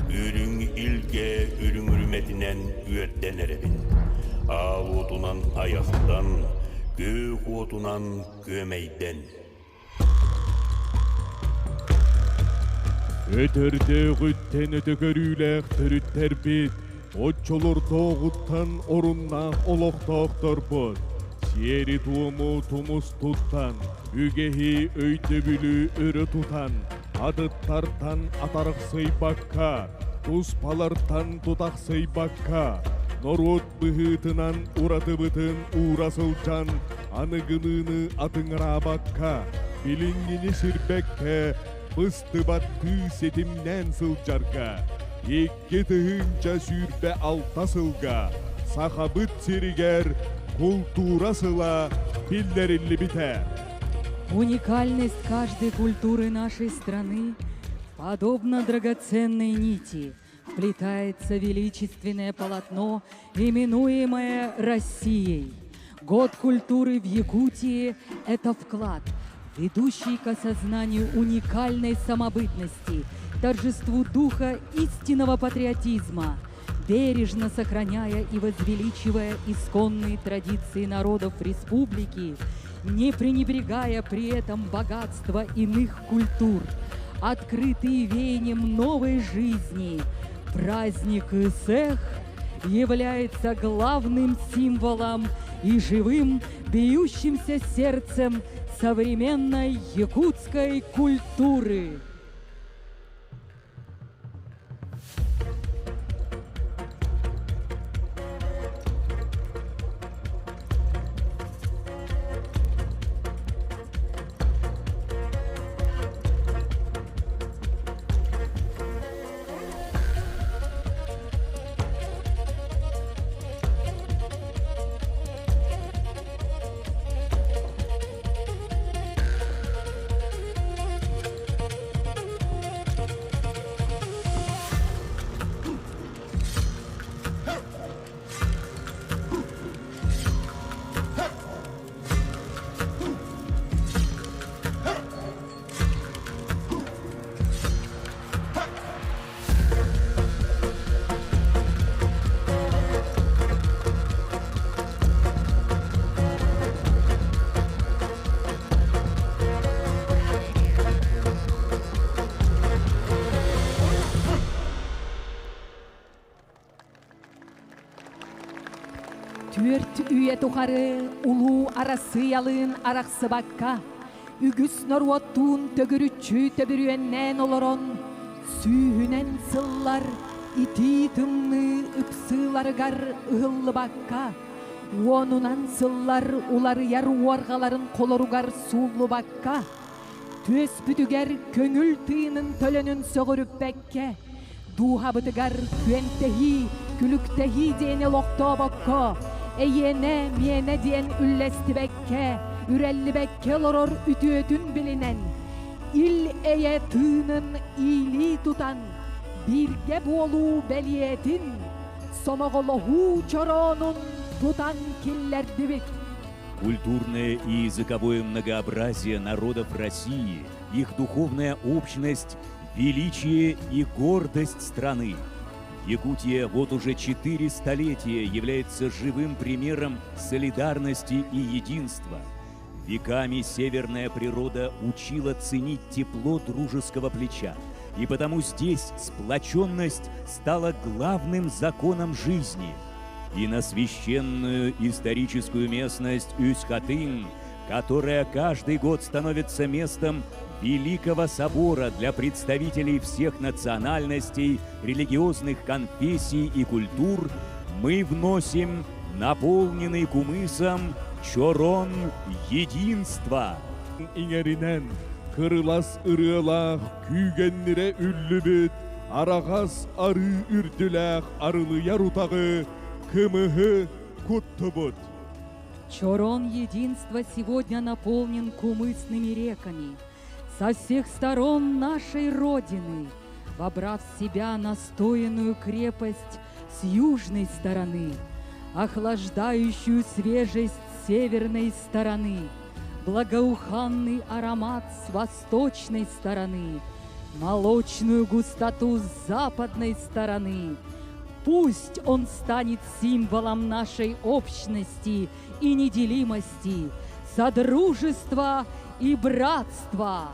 үрүҥ илгэ үрүҥ үрүмэтинэн үөрдэн эрэбин. Аал уотунан айахтан, күөх уотунан күөмэйдэн. Өтөрдөөҕүттэн өтө көрүүлээх төрүттэрбит, оччолордооҕуттан оруннаах олохтоохторбут, сиэри-туому тумус туттан, үгэһи өйдөбүлү өрө тутан, атыттартан атарахсыйбакка, туспалартан тутахсыйбакка, норуот быһыытынан уратыбытын уура сылдьан, аныгыныыны атыҥыраабакка, билиҥҥини сирбэккэ, быстыбаттыы ситимнээн сылдьарга, 2026 сылга Сахабыт сиригэр култуура сыла биллэриллибитэ. Уникальность каждой культуры нашей страны подобна драгоценной нити – вплетается величественное полотно, именуемое Россией. Год культуры в Якутии – это вклад, ведущий к осознанию уникальной самобытности, торжеству духа истинного патриотизма, бережно сохраняя и возвеличивая исконные традиции народов республики, не пренебрегая при этом богатство иных культур, открытые веянием новой жизни, праздник Исех является главным символом и живым, бьющимся сердцем современной якутской культуры. Түөрт үйэ тухары улуу Арассыыйалыын арахсыбакка, үгүс норуоттуун төгүрүччү төбүрүөннээн олорон, сүүһүнэн сыллар итии тымныы ыпсыыларыгар ыһыллыбакка, уонунан сыллар уларыйар уорҕаларын холоругар сууллубакка, түөспүтүгэр көҥүл тыынын төлөнүн сөҕүрүппэккэ, дууһабытыгар күөнтэһии Күлүктэһии диэни олохтообокко, эйиэнэ, миэнэ диэн үллэстибэккэ, үрэллибэккэ олорор үтүөтүн билинэн, ил-эйэ тыынын иилии тутан, бииргэ буолуу бэлиэтин, сомоҕолоһуу чороонун тутан киллэрдибит. Культурное и языковое многообразие народов России, их духовная общность, величие и гордость страны. Якутия вот уже четыре столетия является живым примером солидарности и единства. Веками северная природа учила ценить тепло дружеского плеча, и потому здесь сплоченность стала главным законом жизни. И на священную историческую местность Юсьхатын, которая каждый год становится местом Великого Собора для представителей всех национальностей, религиозных конфессий и культур, мы вносим наполненный кумысом чорон единства. Иҥэринэн, кырылас ырыалаах күүгэннирэ үллүбүт, араҕас арыы үрдүлээх арылыйар утаҕы, кымыһы куттубут. Чорон единства сегодня наполнен кумысными реками. Со всех сторон нашей Родины, вобрав в себя настоянную крепость с южной стороны, охлаждающую свежесть северной стороны, благоуханный аромат с восточной стороны, молочную густоту с западной стороны. Пусть он станет символом нашей общности и неделимости, содружества и братства.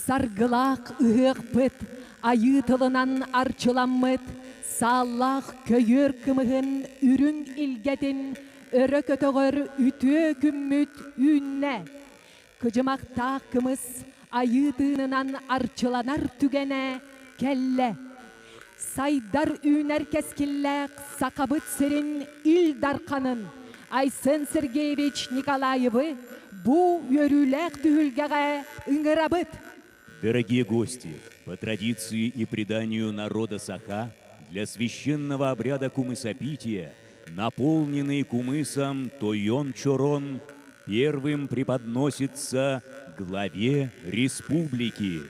Саргылаах ыһыахпыт, айыы тылынан арчыламмыт, сааллаах көйүөр кымыһын үрүҥ илгэтин өрө көтөҕөр үтүө күммүт үүннэ. Кыдьымахтаах кымыс айыы тыынынан арчыланар түгэнэ кэллэ. Сайдар үүнэр кэскиллээх Сахабыт сирин Ил Дарханын Айсен Сергеевич Николаевы бу үөрүүлээх түһүлгэҕэ ыҥырабыт. Дорогие гости, по традиции и преданию народа Саха, для священного обряда кумысопития, наполненный кумысом Тойон-Чорон первым преподносится главе республики.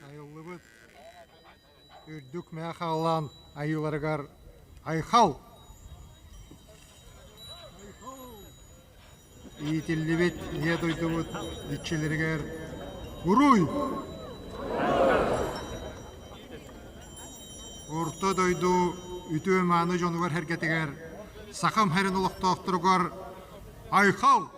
Айыллыбыт үрдүк мэҥэ халлаан айыыларыгар айхал! Иитиллибит Ийэ дойдубут иччилэригэр уруй! Орто дойду үтүө-мааны дьонугар-сэргэтигэр, сахам сирин олохтоохторугар айхал!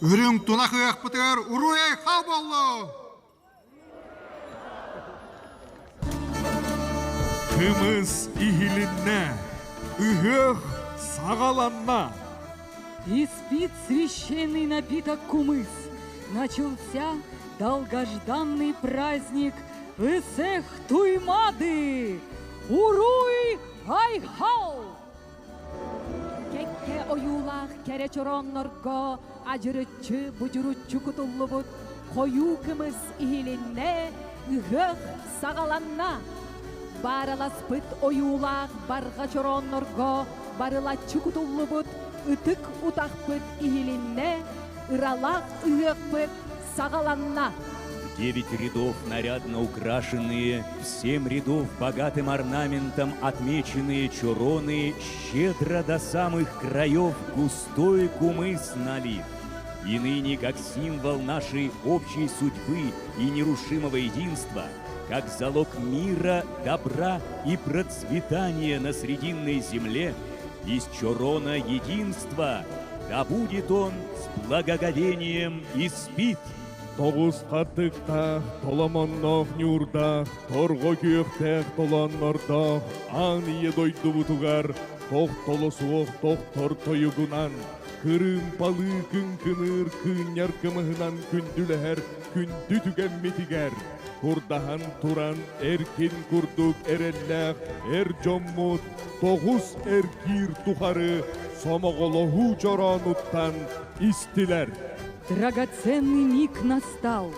Үрүҥ тунах ыахпытыгар уруй-айхал буоллун! Кымыс иһилиннэ, ыһыах саҕаланна. Испит священный напиток кумыс. Начался долгожданный праздник Ысыах Туймады! Уруй Айхал! Кэккэ ойуулаах кэрэ чорооннорго адьырыччы будьуруччу кутуллубут хойуу кымыс иһилиннэ, ыһыах саҕаланна. Баараласпыт ойуулаах барҕа чорооннорго барылаччы кутуллубут ытык утахпыт иһилиннэ, ыралаах ыһыахпыт саҕаланна. Девять рядов нарядно украшенные, в семь рядов богатым орнаментом отмеченные чуроны щедро до самых краев густой кумыс налит. И ныне, как символ нашей общей судьбы и нерушимого единства, как залог мира, добра и процветания на Срединной земле, из чорона единства, да будет он с благоговением и спит. Тоҕус хаттыктаах, толомонноох ньуурдаах, торҕо күөхтээх толооннордоох аан ийэ дойдубутугар тохтоло суох тохтор тойугунан, кырыымпалыы кыҥкыныыр кыынньар кымыһынан күндүлэһэр күндү түгэммитигэр, курдаһан туран эркин курдук эрэллээх эр дьоммут тоҕус эргиир тухары сомоҕолоһуу чороонуттан истилэр. Драгоценный миг настал.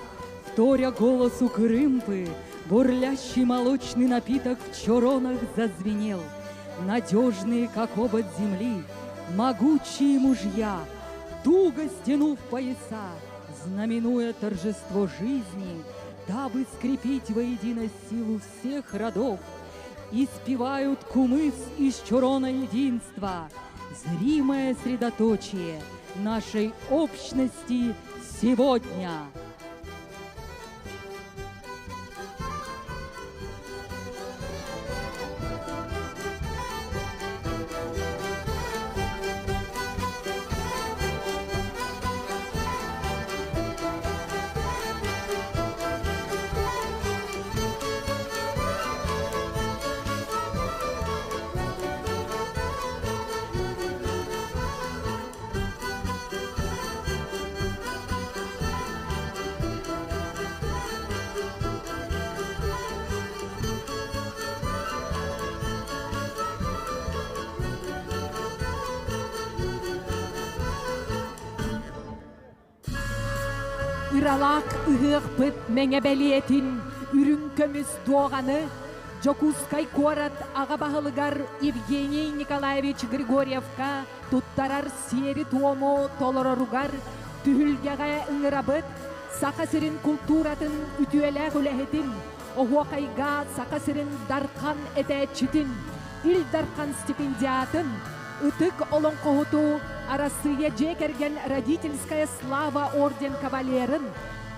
Вторя голосу Крымпы, бурлящий молочный напиток в чоронах зазвенел. Надежные, как обод земли, могучие мужья, туго стянув пояса, знаменуя торжество жизни, дабы скрепить воедино силу всех родов, и спевают кумыс из чорона единства, зримое средоточие нашей общности сегодня. Ыралаах ыһыахпыт мэҥэ бэлиэтин үрүҥ көмүс дуоҕаны Дьокуускай куорат аҕа баһылыгар Евгений Николаевич Григорьевка туттарар сиэри-туому толороругар түһүлгэҕэ ыҥырабыт Саха сирин култууратын үтүөлээх үлэһитин, оһуохайга Саха сирин Дархан этээччитин, Ил Дархан стипендиатын, ытык олоҥхоһуту Арассыыйа дьиэ кэргэн Родительская слава орден кавалерын,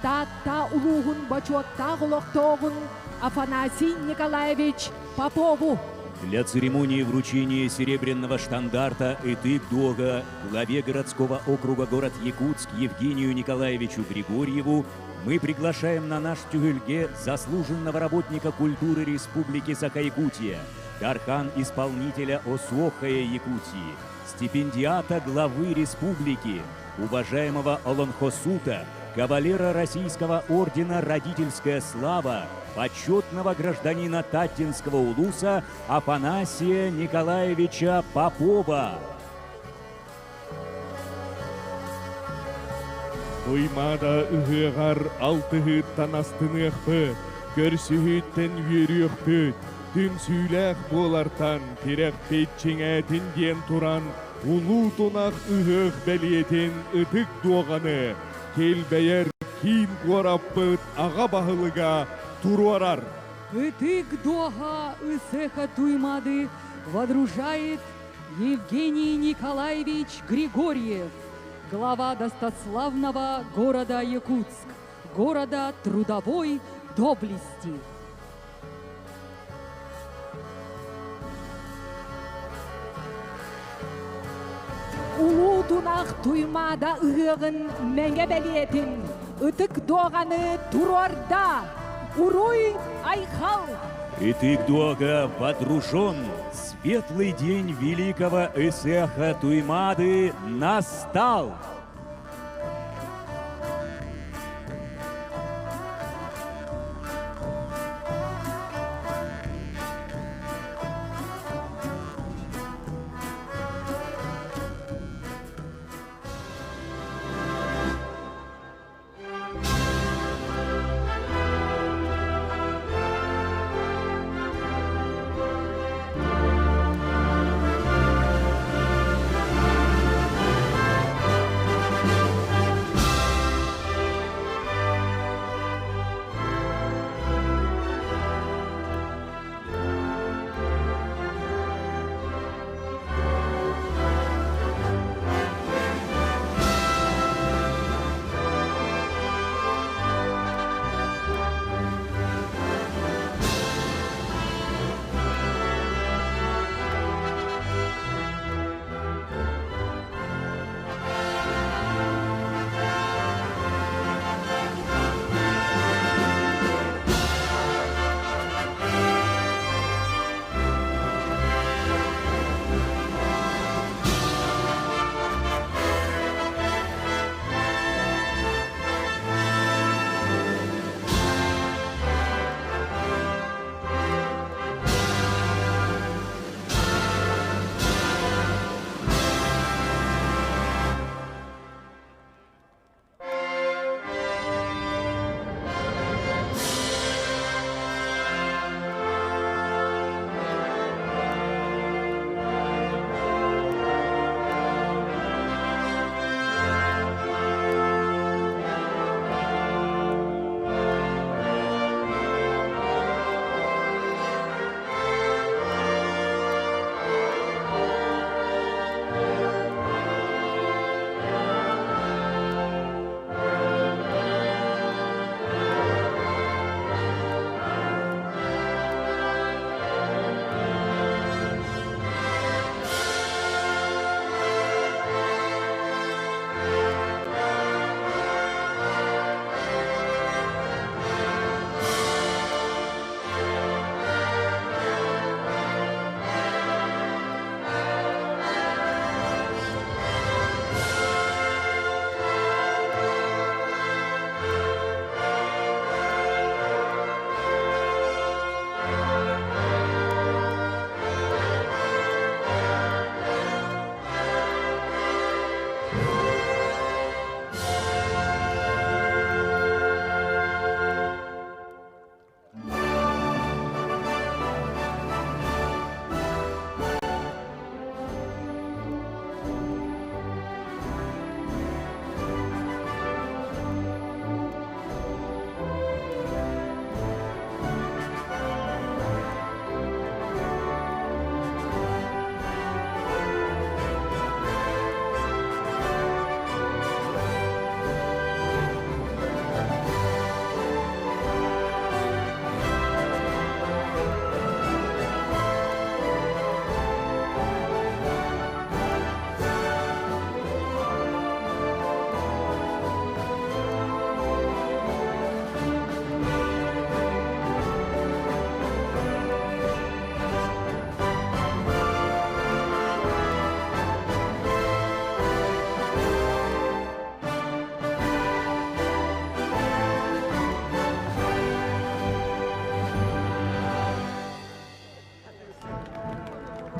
Таатта улууһун бочуоттаах олохтооҕун Афанасий Николаевич Попову. Для церемонии вручения серебряного штандарта Ытык Дуога главе городского округа город Якутск Евгению Николаевичу Григорьеву мы приглашаем на наш тюгюльге заслуженного работника культуры Республики Саха-Якутия, Дархан-исполнителя Осуохая Якутии, стипендиата главы республики, уважаемого Олонхосута, кавалера Российского ордена «Родительская слава», почетного гражданина Таттинского улуса Афанасия Николаевича Попова. Туймаада ыһыаҕар алтыһыыттан астыныахпыт, көрсүһүүттэн үөрүөхпүт, түмсүүлээх буолартан тирэхпит чиҥээтин диэн туран улуу тунах ыһыах бэлиэтин ытык дуоҕаны килбэйэр киин куораппыт аҕа баһылыга туруорар. Ытык дуоха Ысыха Туймады водружает Евгений Николаевич Григорьев, глава достославного города Якутск, города трудовой доблести. Улуу тунах Туймаада ыһыаҕын мэҥэ бэлиэтин ытык дуоҕаны туруорда. Уруй Айхал! Ытык дуога водружен, светлый день великого Ысыаха Туймады настал!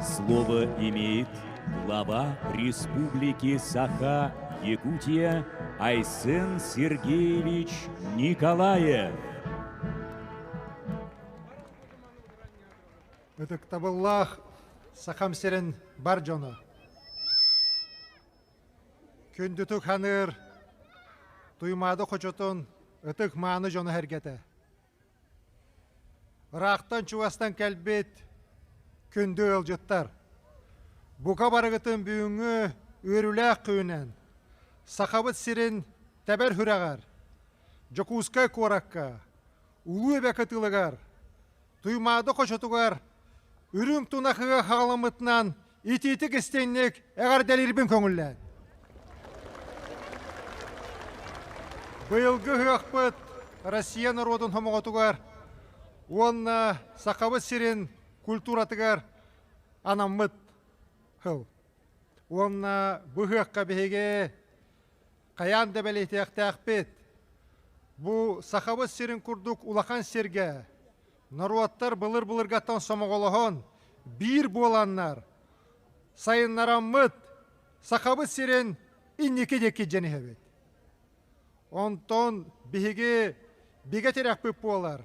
Слово имеет глава Республики Саха, Якутия Айсен Сергеевич Николаев. Ытыктабыллаах Сахам сирин бар дьоно. Күндүтүк ханыыр Туймаада хочотун ытык мааны дьоно сэргэтэ. Ыраахтан чугастан кэлбит күндү ыалдьыттар! Бука барыгытын бүгүҥҥү үөрүүлээх күнүнэн Сахабыт сирин тэбэр сүрэҕэр, Дьокуускай куоракка, Улуу Эбэ кытылыгар, Туймаада хочотугар үрүҥ тунахыга хаҕаламмытынан итиитик истиҥник эҕэрдэлиирбин көҥүллээн. Быйылгы ыһыахпыт Россия норуотун хомоҕотугар уонна Сахабыт сирин культуратыгар анаммыт сыл. Уонна бу ыһыахха биһиги хайаан да бэлиэтиэхтээхпит. Бу Сахабыт сирин курдук улахан сиргэ норуоттар былыр-былыргаттан сомоҕолоһон, биир буоланнар, сайыннараммыт Сахабыт сирин инники диэки дьэн иһэбит. Онтон биһиги бигэ тирэхпит буолар,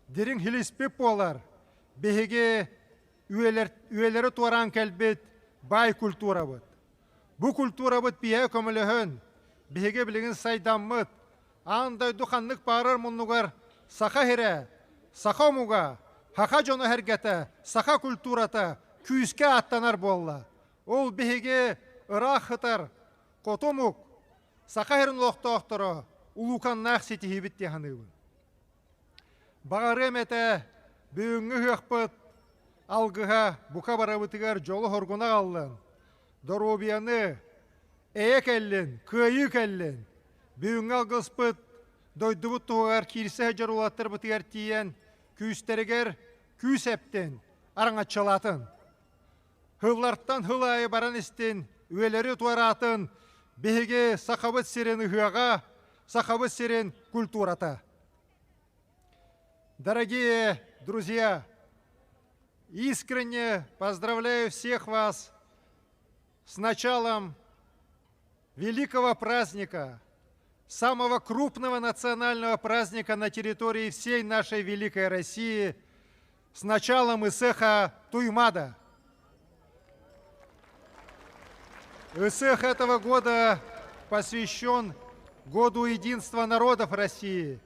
дириҥ хилиспит буолар, биһиги үйэлэри туораан кэлбит баай культурабыт. Бу культурабыт биһиэхэ көмөлөһөн, биһиги билигин сайдаммыт, аан дойду ханнык баарар муннугар саха сирэ, саха омуга, саха дьоно сэргэтэ, саха культурата күүскэ ааттанар буолла. Ол биһиги ыраах сытар хоту омук, саха сирин олохтоохторо улууканнаах ситиһиибит дии саныыбын. Баҕарыам этэ, бүгүҥҥү ыһыахпыт алгыһа бука барыбытыгар дьолу-соргуну аҕаллын, доруобуйаны, эйэ кэллин, кыайыы кэллин! Бүгүҥҥү алгыспыт дойдубут туһугар киирсэ сылдьар уолаттарбытыгар тиийэн күүстэригэр күүс эптин, араҥаччылаатын. Сыллартан сыл аайы баран истин, үйэлэри туораатын биһиги Сахабыт сирин ыһыаҕа, Сахабыт сирин культурата. Дорогие друзья, искренне поздравляю всех вас с началом великого праздника, самого крупного национального праздника на территории всей нашей великой России, с началом Исеха Туймада. Исех этого года посвящен Году единства народов России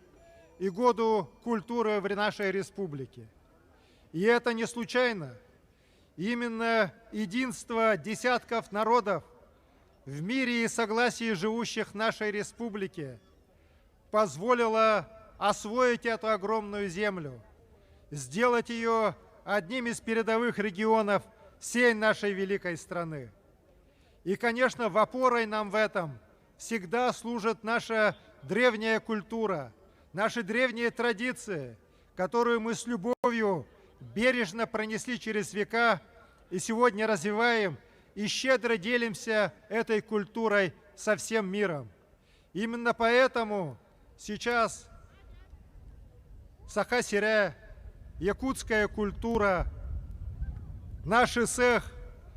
и Году культуры в нашей республике. И это не случайно. Именно единство десятков народов в мире и согласии живущих в нашей республике позволило освоить эту огромную землю, сделать ее одним из передовых регионов всей нашей великой страны. И, конечно, в опорой нам в этом всегда служит наша древняя культура, наши древние традиции, которую мы с любовью бережно пронесли через века и сегодня развиваем и щедро делимся этой культурой со всем миром. Именно поэтому сейчас Саха-Сире, якутская культура, наш цех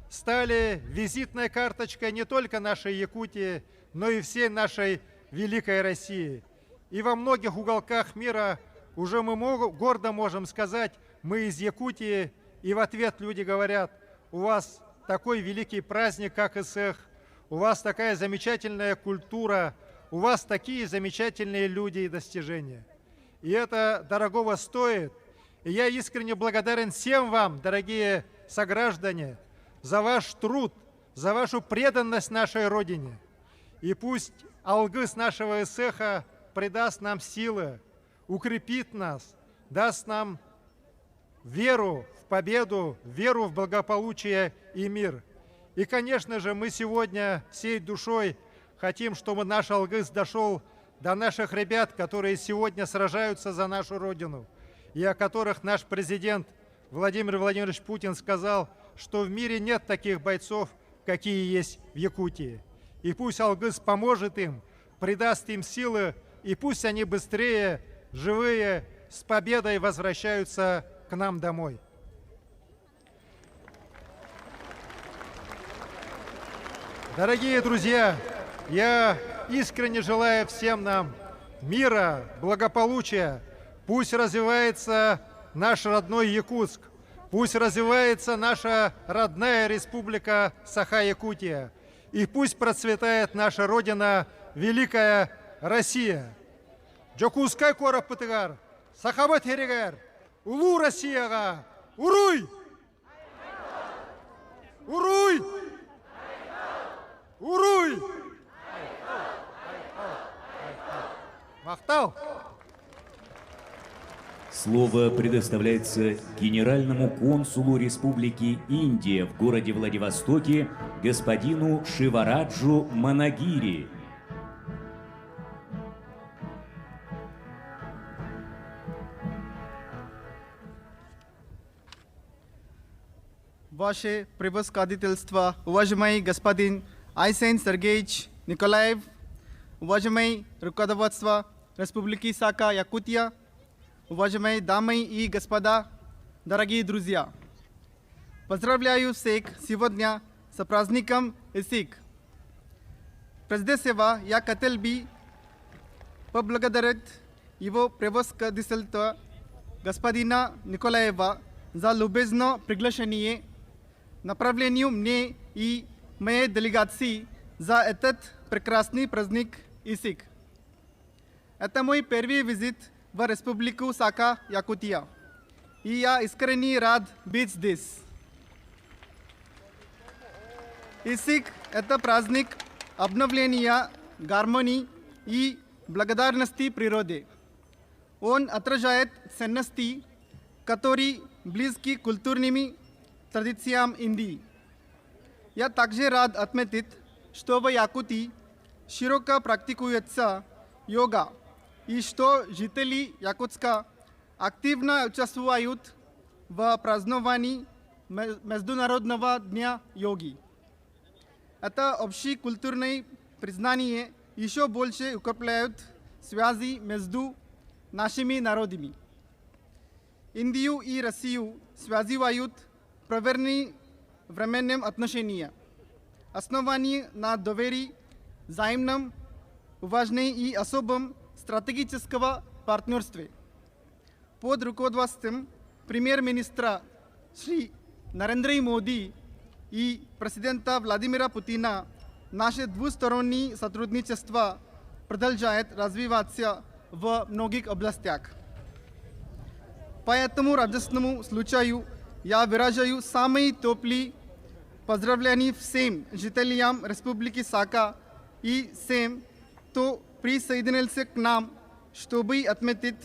стали визитной карточкой не только нашей Якутии, но и всей нашей великой России. И во многих уголках мира уже мы гордо можем сказать, мы из Якутии, и в ответ люди говорят, у вас такой великий праздник, как ИСЭХ, у вас такая замечательная культура, у вас такие замечательные люди и достижения. И это дорогого стоит. И я искренне благодарен всем вам, дорогие сограждане, за ваш труд, за вашу преданность нашей Родине. И пусть алгыс нашего Исеха придаст нам силы, укрепит нас, даст нам веру в победу, веру в благополучие и мир. И, конечно же, мы сегодня всей душой хотим, чтобы наш алгыс дошел до наших ребят, которые сегодня сражаются за нашу Родину, и о которых наш президент Владимир Владимирович Путин сказал, что в мире нет таких бойцов, какие есть в Якутии. И пусть Алгыс поможет им, придаст им силы, и пусть они быстрее, живые, с победой возвращаются к нам домой. Дорогие друзья, я искренне желаю всем нам мира, благополучия. Пусть развивается наш родной Якутск. Пусть развивается наша родная республика Саха-Якутия. И пусть процветает наша Родина, Великая Россия. Дьокуускай куораппытыгар, Сахабыт сиригэр, Улуу Россияҕа Уруй! Уруй! Уруй! Махтал! Слово предоставляется генеральному консулу Республики Индия в городе Владивостоке господину Шивараджу Манагири. Ваше превосходительство, уважаемый господин Айсен Сергеевич Николаев, уважаемый руководство Республики Саха, Якутия, уважаемые дамы и господа, дорогие друзья. Поздравляю всех сегодня с праздником Ысыах. Прежде всего, я хотел бы поблагодарить его превосходительство господина Николаева за любезное приглашение, направленное мне и моей делегации за этот прекрасный праздник Ысыах. Это мой первый визит в Республику Саха, Якутия. И я искренне рад быть здесь. Ысыах – это праздник обновления, гармонии и благодарности природе. Он отражает ценности, которые близки культурными традициям Индии. Я также рад отметить, что в Якутии широко практикуется йога и что жители Якутска активно участвуют в праздновании Международного дня йоги. Это общекультурное признание еще больше укрепляет связи между нашими народами. Индию и Россию связывают проверенные временем отношения, основанные на доверии, взаимном уважении и особом стратегического партнерстве. Под руководством премьер-министра Шри Нарендры Моди и президента Владимира Путина наше двустороннее сотрудничество продолжает развиваться в многих областях. По этому радостному случаю я выражаю самые теплые поздравления всем жителям Республики Саха и всем, кто присоединился к нам, чтобы отметить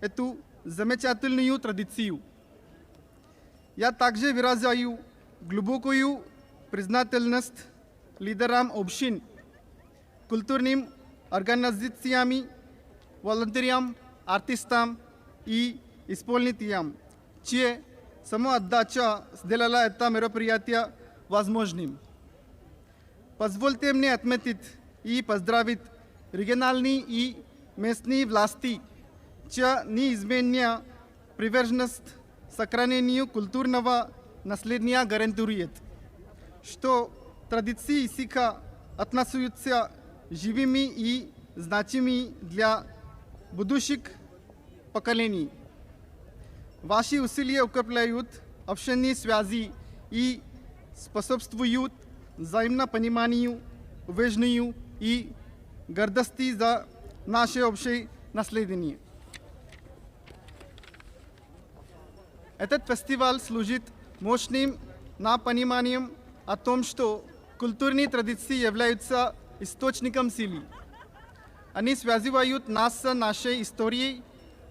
эту замечательную традицию. Я также выражаю глубокую признательность лидерам общин, культурным организациям, волонтерам, артистам и исполнителям, чья самоотдача сделала это мероприятие возможным. Позвольте мне отметить и поздравить региональные и местные власти, чья неизменная приверженность сохранению культурного наследия гарантирует, что традиции Ысыаха остаются живыми и значимыми для будущих поколений. Ваши усилия укрепляют общинные связи и способствуют взаимопониманию, уважению и гордости за наше общее наследие. Этот фестиваль служит мощным напоминанием о том, что культурные традиции являются источником силы. Они связывают нас с нашей историей,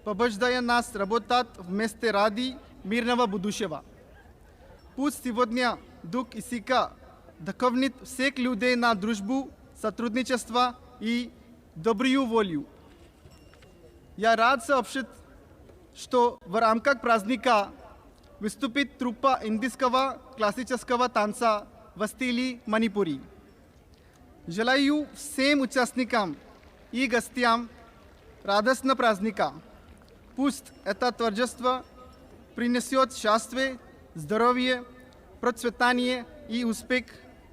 побуждая нас работать вместе ради мирного будущего. Пусть сегодня дух Ысыаха вдохновит всех людей на дружбу, сотрудничество и добрую волю. Я рад сообщить, что в рамках праздника выступит труппа индийского классического танца в стиле Манипури. Желаю всем участникам и гостям радостного праздника. Пусть это торжество принесет счастье, здоровье, процветание и успех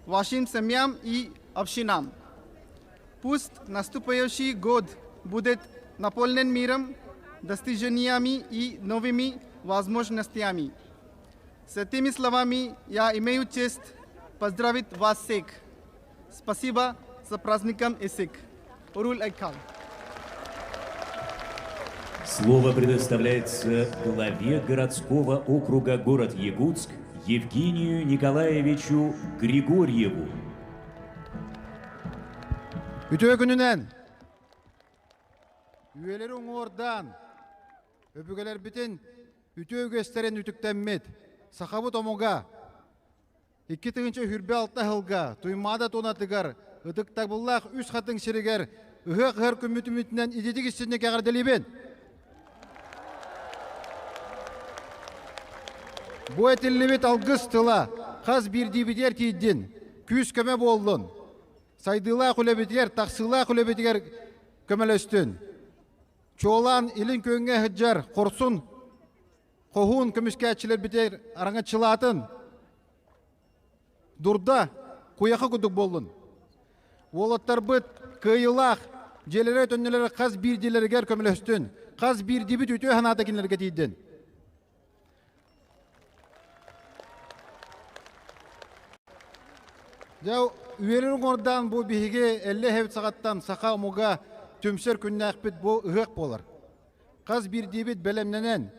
вашим семьям и общинам. Пусть наступающий год будет наполнен миром, достижениями и новыми возможностями. С этими словами я имею честь поздравить вас всех. Спасибо за праздником Ысыах. Уруй Айкал. Слово предоставляется главе городского округа город Якутск Евгению Николаевичу Григорьеву. Үтүө күнүнэн! Үйэлэри уҥуордаан, өбүгэлэрбитин үтүө үгэстэрин үтүктэммит сахабыт омуга 2026 сылга Туймаада туонатыгар ытыктабыллаах Үс Хатыҥ сиригэр ыһыах ыһар күммүтүмүтүнэн ититик истинник эҕэрдэлиибин! Бу этиллибит алгыс тыла хас биирдиибитигэр тиийдин, күүс-көмө буоллун. Сайдыылаах үлэбитигэр, тахсыылаах үлэбитигэр көмөлөстүн. Чуолаан илин күөҥҥэ сылдьар хорсун хоһуун көмүскээччилэрбитигэр араҥаччылаатын. Дурда, куйаха курдук буоллун. Уолаттарбыт кыайыылаах дьиэлэрэ төннөлөрө хас биирдиилэригэр көмөлөстүн, хас биирдиибит үтүө санаата кинилэргэ тиийдин. Дьэ, үөрэр уҥуордаан бу биһиги эллэ эһэбит саҕаттан саха омуга түмсэр күннээхпит бу ыһыах буолар. Хас биирдиибит бэлэмнэнэн,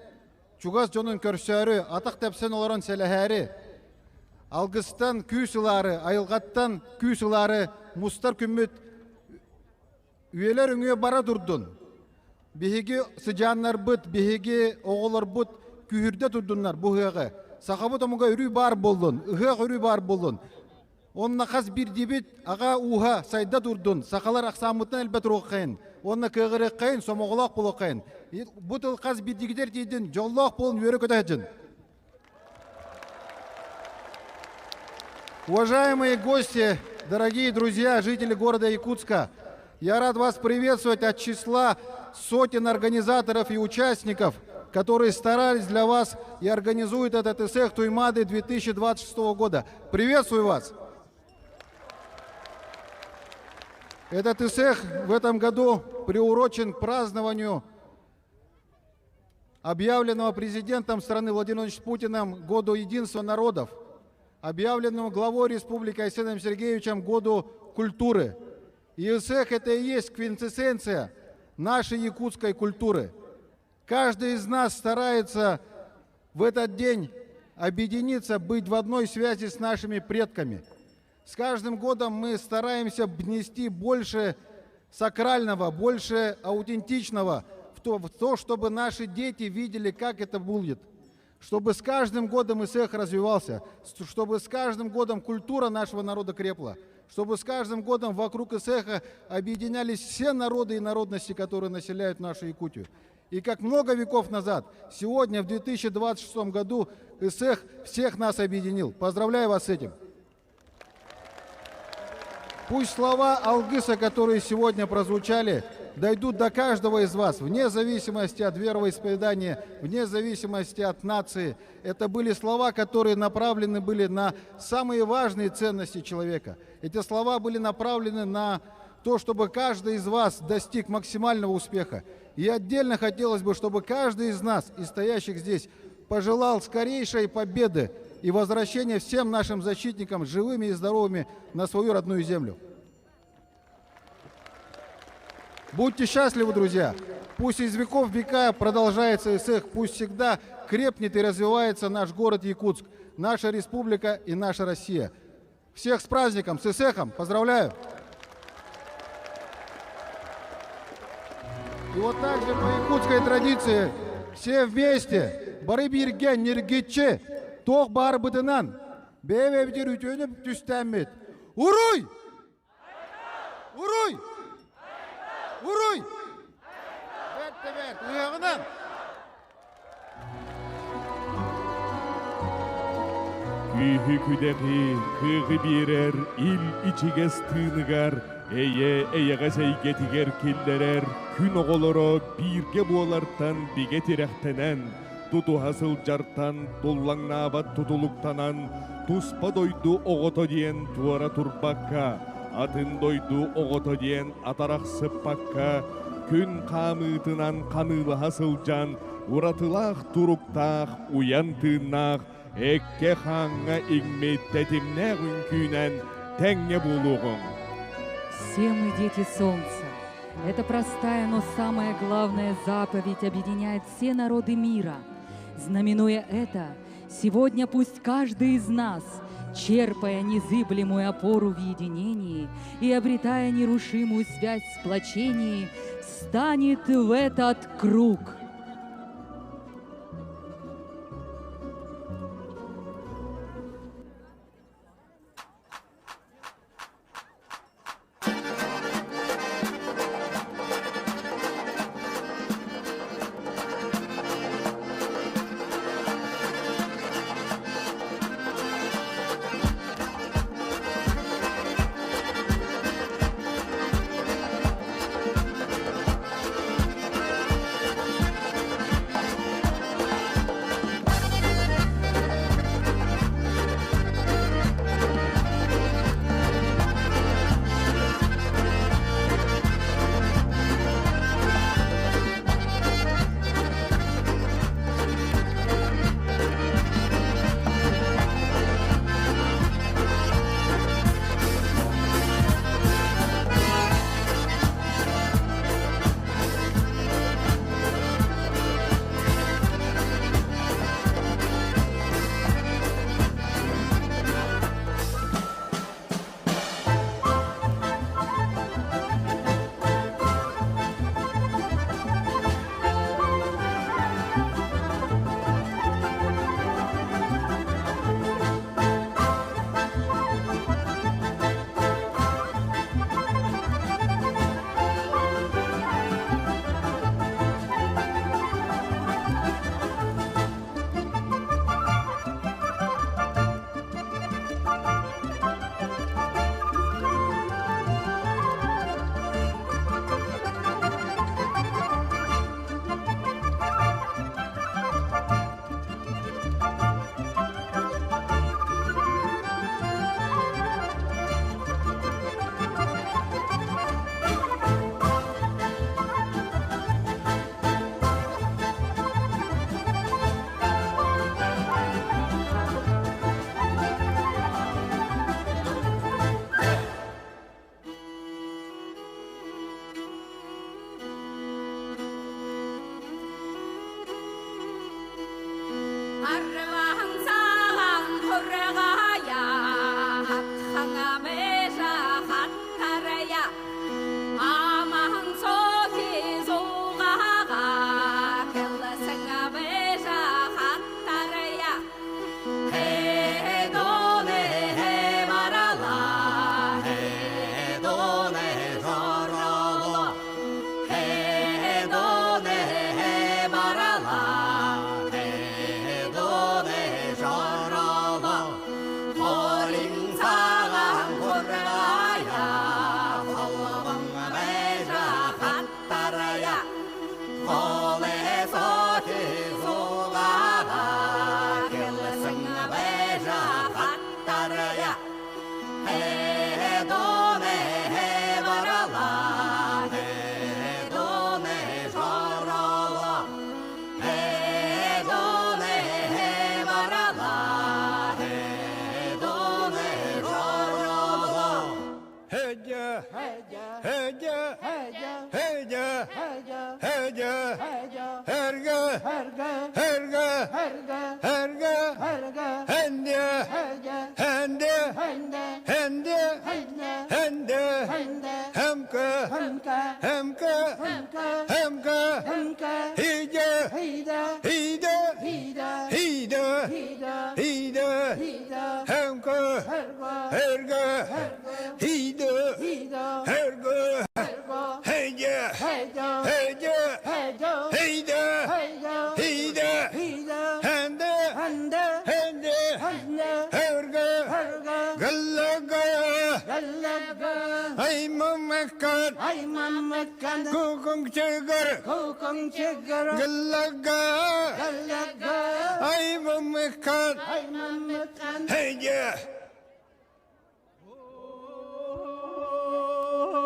чугас дьонун көрсөөрү, атах тэпсэн олорон сэлэһээри, алгыстан күүс ылаары, айылҕаттан күүс ылаары мустар күммүт үйэлэр өҥүө бара турдун. Биһиги сыдьааннарбыт, биһиги оҕолорбут күүһүрдэ турдуннар бу ыһыаҕы. Сахабыт омуга өрүү баар буоллун, ыһыах өрүү баар буоллун. Онно хас биирдиибит аҕа ууһа сайда турдун, сахалар ахсааммытынан элбэ туруоххайын, уонна кыаҕырыаххайын, сомоҕолоох буолуоххайын. Бу тыл хас биирдиигитэр тиийдин, дьоллоох буолун, үөрэ-көтө сылдьын. Уважаемые гости, дорогие друзья, жители города Якутска, я рад вас приветствовать от числа сотен организаторов и участников, которые старались для вас и организуют этот Ысыах Туймаады 2026 года. Приветствую вас! Этот Ысыах в этом году приурочен к празднованию объявленного президентом страны Владимиром Владимировичем Путиным Году единства народов, объявленному главой республики Айсеном Сергеевичем Году культуры. И Ысыах – это и есть квинтэссенция нашей якутской культуры. Каждый из нас старается в этот день объединиться, быть в одной связи с нашими предками. С каждым годом мы стараемся внести больше сакрального, больше аутентичного в то, чтобы наши дети видели, как это будет. Чтобы с каждым годом Ысыах развивался, чтобы с каждым годом культура нашего народа крепла, чтобы с каждым годом вокруг Ысыаха объединялись все народы и народности, которые населяют нашу Якутию. И как много веков назад, сегодня, в 2026 году, Ысыах всех нас объединил. Поздравляю вас с этим. Пусть слова Алгыса, которые сегодня прозвучали, дойдут до каждого из вас, вне зависимости от вероисповедания, вне зависимости от нации. Это были слова, которые направлены были на самые важные ценности человека. Эти слова были направлены на то, чтобы каждый из вас достиг максимального успеха. И отдельно хотелось бы, чтобы каждый из нас, из стоящих здесь, пожелал скорейшей победы и возвращения всем нашим защитникам живыми и здоровыми на свою родную землю. Будьте счастливы, друзья! Пусть из веков в века продолжается Ысыах, пусть всегда крепнет и развивается наш город Якутск, наша республика и наша Россия. Всех с праздником, с Ысыахом! Поздравляю! И вот так же по якутской традиции все вместе бары бииргэ ньиргиччи туох баарбытынан бэйэ-бэйэбитигэр үтүөнү түстээммит. Уруй! Уруй! Уруй! Бэрт да бэрт, ыһыаҕынан! Күүһү күдэҕи, кыаҕы биэрэр ил ичигэс тыыныгар, эйэ эйэҕэс эйгэтигэр киллэрэр күн оҕолоро бииргэ буолартан бигэ тирэхтэнэн, тутуһа сылдьартан туллаҥнаабат тутулуктанан, туспа дойду оҕото диэн туора турбакка, атын дойду оҕото диэн атарахсыппакка, күн хаамыытынан ханыылаһа сылдьан, уратылаах туруктаах, уйан тыыннаах, эккэ-хааҥҥа иҥмит тэтимнээх үҥкүүнэн тэҥҥэ буолуоҕуҥ. Все мы дети солнца. Эта простая, но самая главная заповедь объединяет все народы мира. Знаменуя это, сегодня пусть каждый из нас, черпая незыблемую опору в единении и обретая нерушимую связь в сплочении, встанет в этот круг.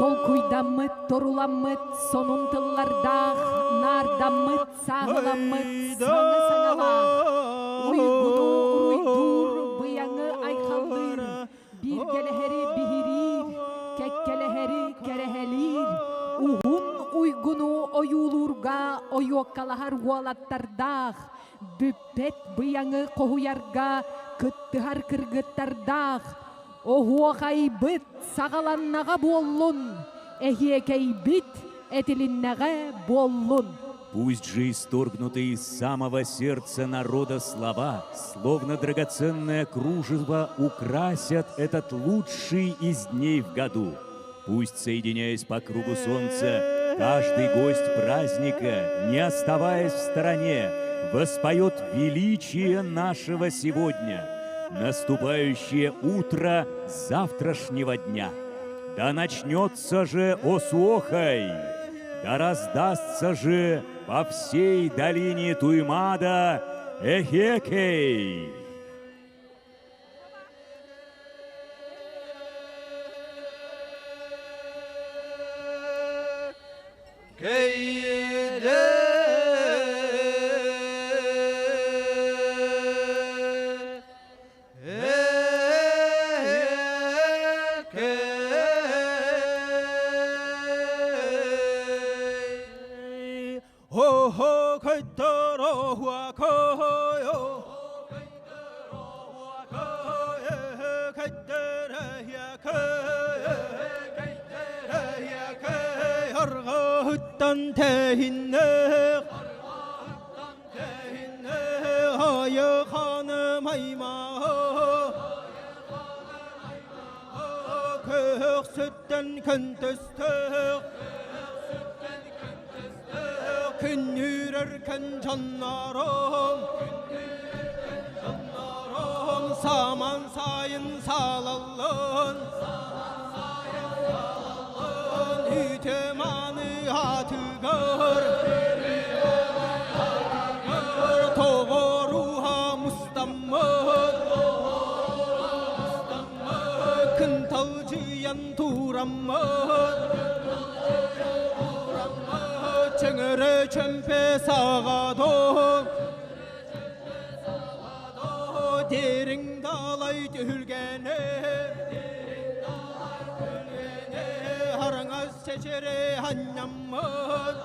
Толкуйдаммыт, торуламмыт, сонун тыллардаах, наардаммыт, сааһыламмыт, саҥа саҥалаах, уйгуну уруйдуур, быйаҥы айхаллыыр, бииргэлэһэри биһириир, кэккэлэһэри кэрэһэлиир, уһун уйгуну ойуулуурга ойуоккалаһар уолаттардаах, бүппэт быйаҥы хоһуйарга кыттыһар кыргыттардаах, Оһуохайбыт саҕаланнаҕа буоллун, эһиэкэйбит этилиннэҕэ буоллун. Пусть же исторгнутые из самого сердца народа слова, словно драгоценное кружево, украсят этот лучший из дней в году. Пусть, соединяясь по кругу солнца, каждый гость праздника, не оставаясь в стороне, воспоет величие нашего сегодня, наступающее утро завтрашнего дня. Да начнется же Осуохай, да раздастся же по всей долине Туймада Эхекей! Арҕаһыттан тэһиннэх Айыханым аймаҕа Көхсүттэн көнтөстөх Күннүүрэр күн дьоннорум Саман сайын салаллын Үтеманы атыгар Тоҕоруха мустаммыт Кынталдьыйан тураммыт Чөҥөрө чөмпө саҕадон Дериҥ далай түһүлгэни Хараҥас чэчири ханньаммыт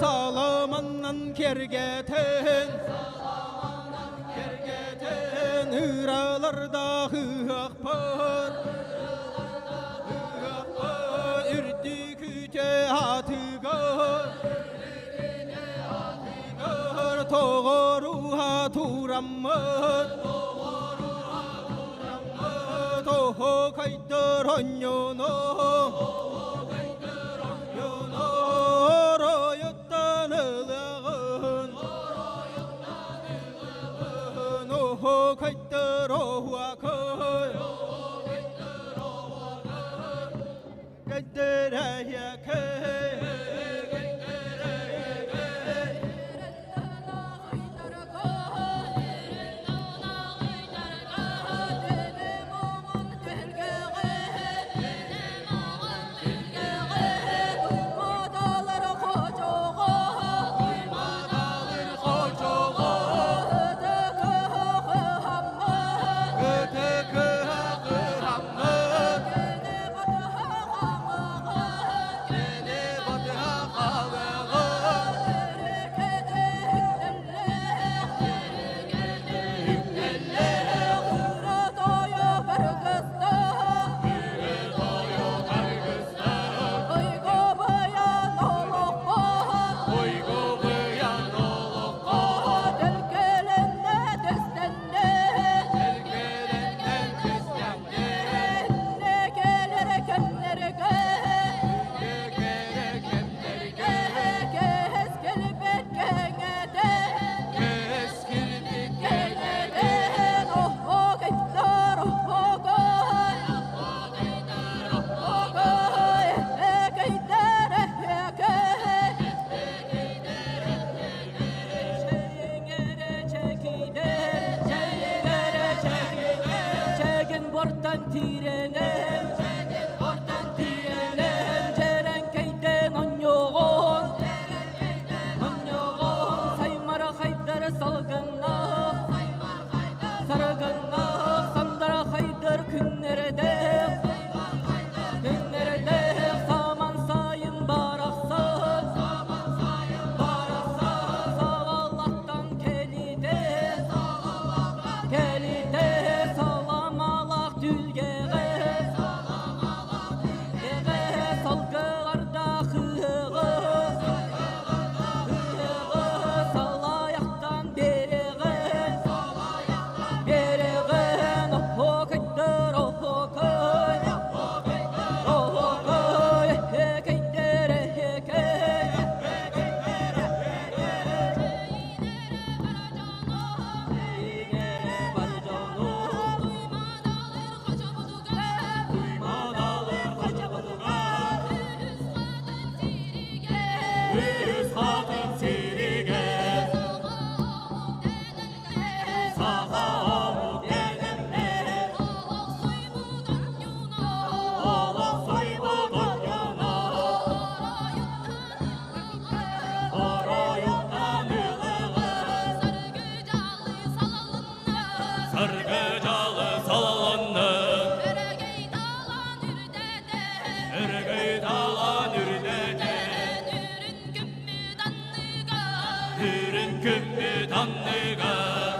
Саламаннан кэргэтин Ыралардаах ыһыахпыт Үрдүкүтэ атыгар Тоҕоруха тураммыт Тоһокайдыр онньоно Оройуттан ылыҕын Оһокайдыр оһуакай Кайдыр Саха омук дэнэммит Олох сойбут оонньууну Оройуттан ылыгын Саргы дьалы салалынны Өрөгөй талан үрдэтэн Үрүн күммүт анныгар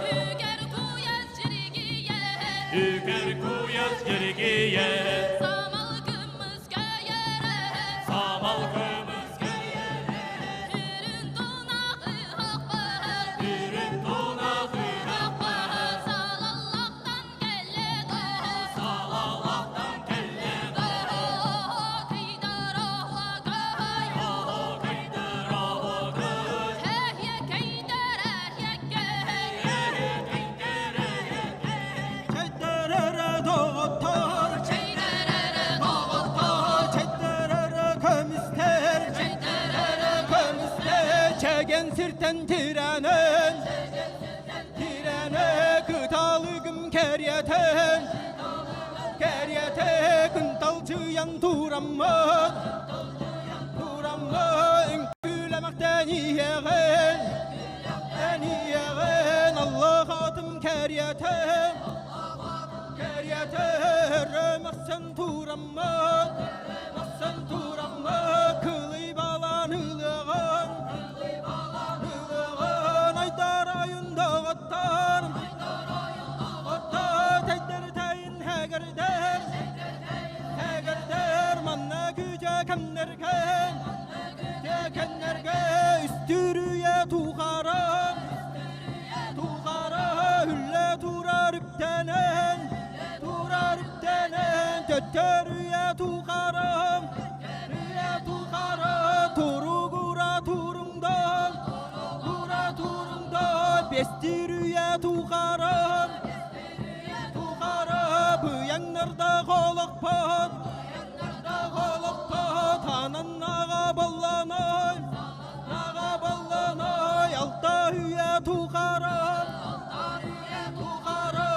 Үгэр куйас дьиргийэр Самал көмүс Үрүн тунах Салаллахтан кэллэ Чэйдэрэрэ доҕоттор, чэйдэрэрэ доҕоттор, чэйдэрэрэ көмүстэр, чэйдэрэрэ көмүстэр, чэгэн сиртэн тирэнэн, тирэнэ кыталыгым кэриэтэн, кэриэтэ кынталчыйан тураммыт, тураммыт, үҥкүүлэмэхтэн иһэҕин, иһэҕин, Аллах атым кэриэтэ, кэриэтэ махсан тураммыт, махсан тураммыт, кылый балан ылыгын, ылыгын, айдар айын доҕоттор, оттор, тэйдэр тайын хэгэрдэр, хэгэрдэр, манна күчэ кэмнэргэ, кэмнэргэ, үстүрүйэ тухара, тухара, үллэ турар үптэнэн, турар үптэнэн, төттөрүйэ тухара, үйэ тухара, туругура туруңда, тура туруңда, бестирүйэ тухара, тухара, быяңнарда холокпот, холокпот, анан наға балланай, наға балланай, алта үйэ тухара, тухара,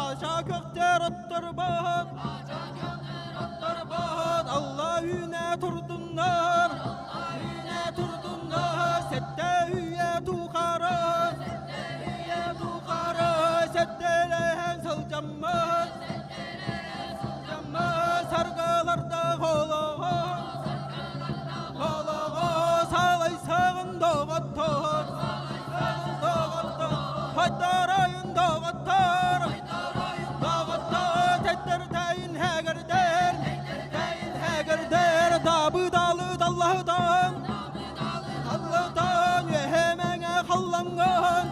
аша көктер оттырбат, оттырбат, Алла үйіне турдуннар, үйіне турдуннар, сәтте үйе тухара, үйе тухара, сәттелehen сылжаммат, сылжаммат, саргаларда холоға, холоға, салай сағын доғаттар, сағын доғаттар, хайдар айын доғаттар, доғаттар, тәттер тәйін хәгердер, тәйін хәгердер, дабы далы даллахдан, Аллахдан, өһемеңе халланган,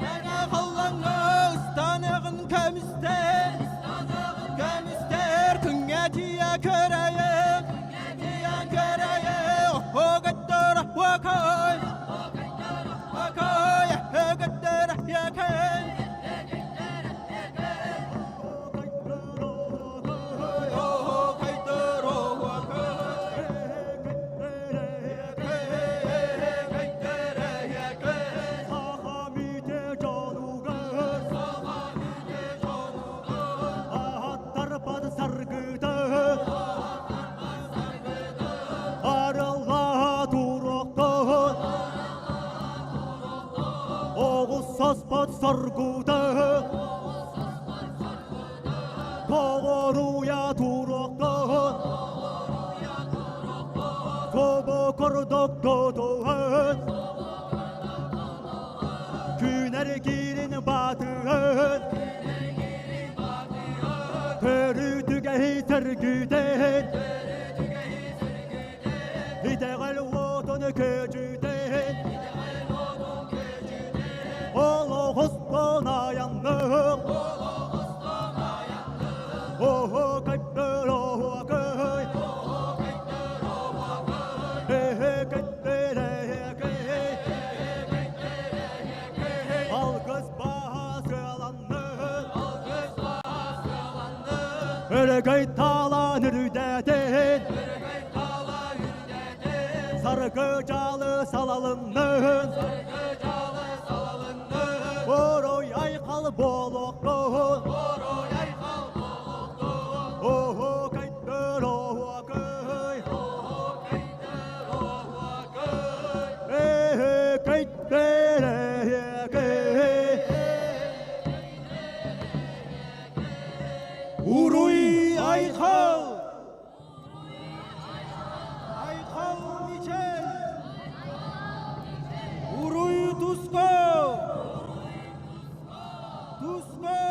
меңе халланган, ыстанығын көмістер, көмістер, күнге тие көрейін, тие көрейін, оғыттыр, уақай, уақай, өгіттір, екен. Саспат саргута Тоғоруя турокта Тобо кордок додоһын Күнер кирин батыһын Төрүтүгә тергүтен Итегел отон көжүтен Олоғыстон аяннык Охо кайттыр охо кай Эхе кайттыр эхе Алгыс басыланны Өрөгөй талан үрдәтен Саргы жалы салалыннын Орой айқал айхал буолуохтун! Уруй айхал буолуохтун! Оһуокайдыр оһуокай! Оһуокайдыр оһуокай! Эһэкэйдэр эһэкэй! Уруй айхал! Айхал Мичел! Уруй Туско! Туско!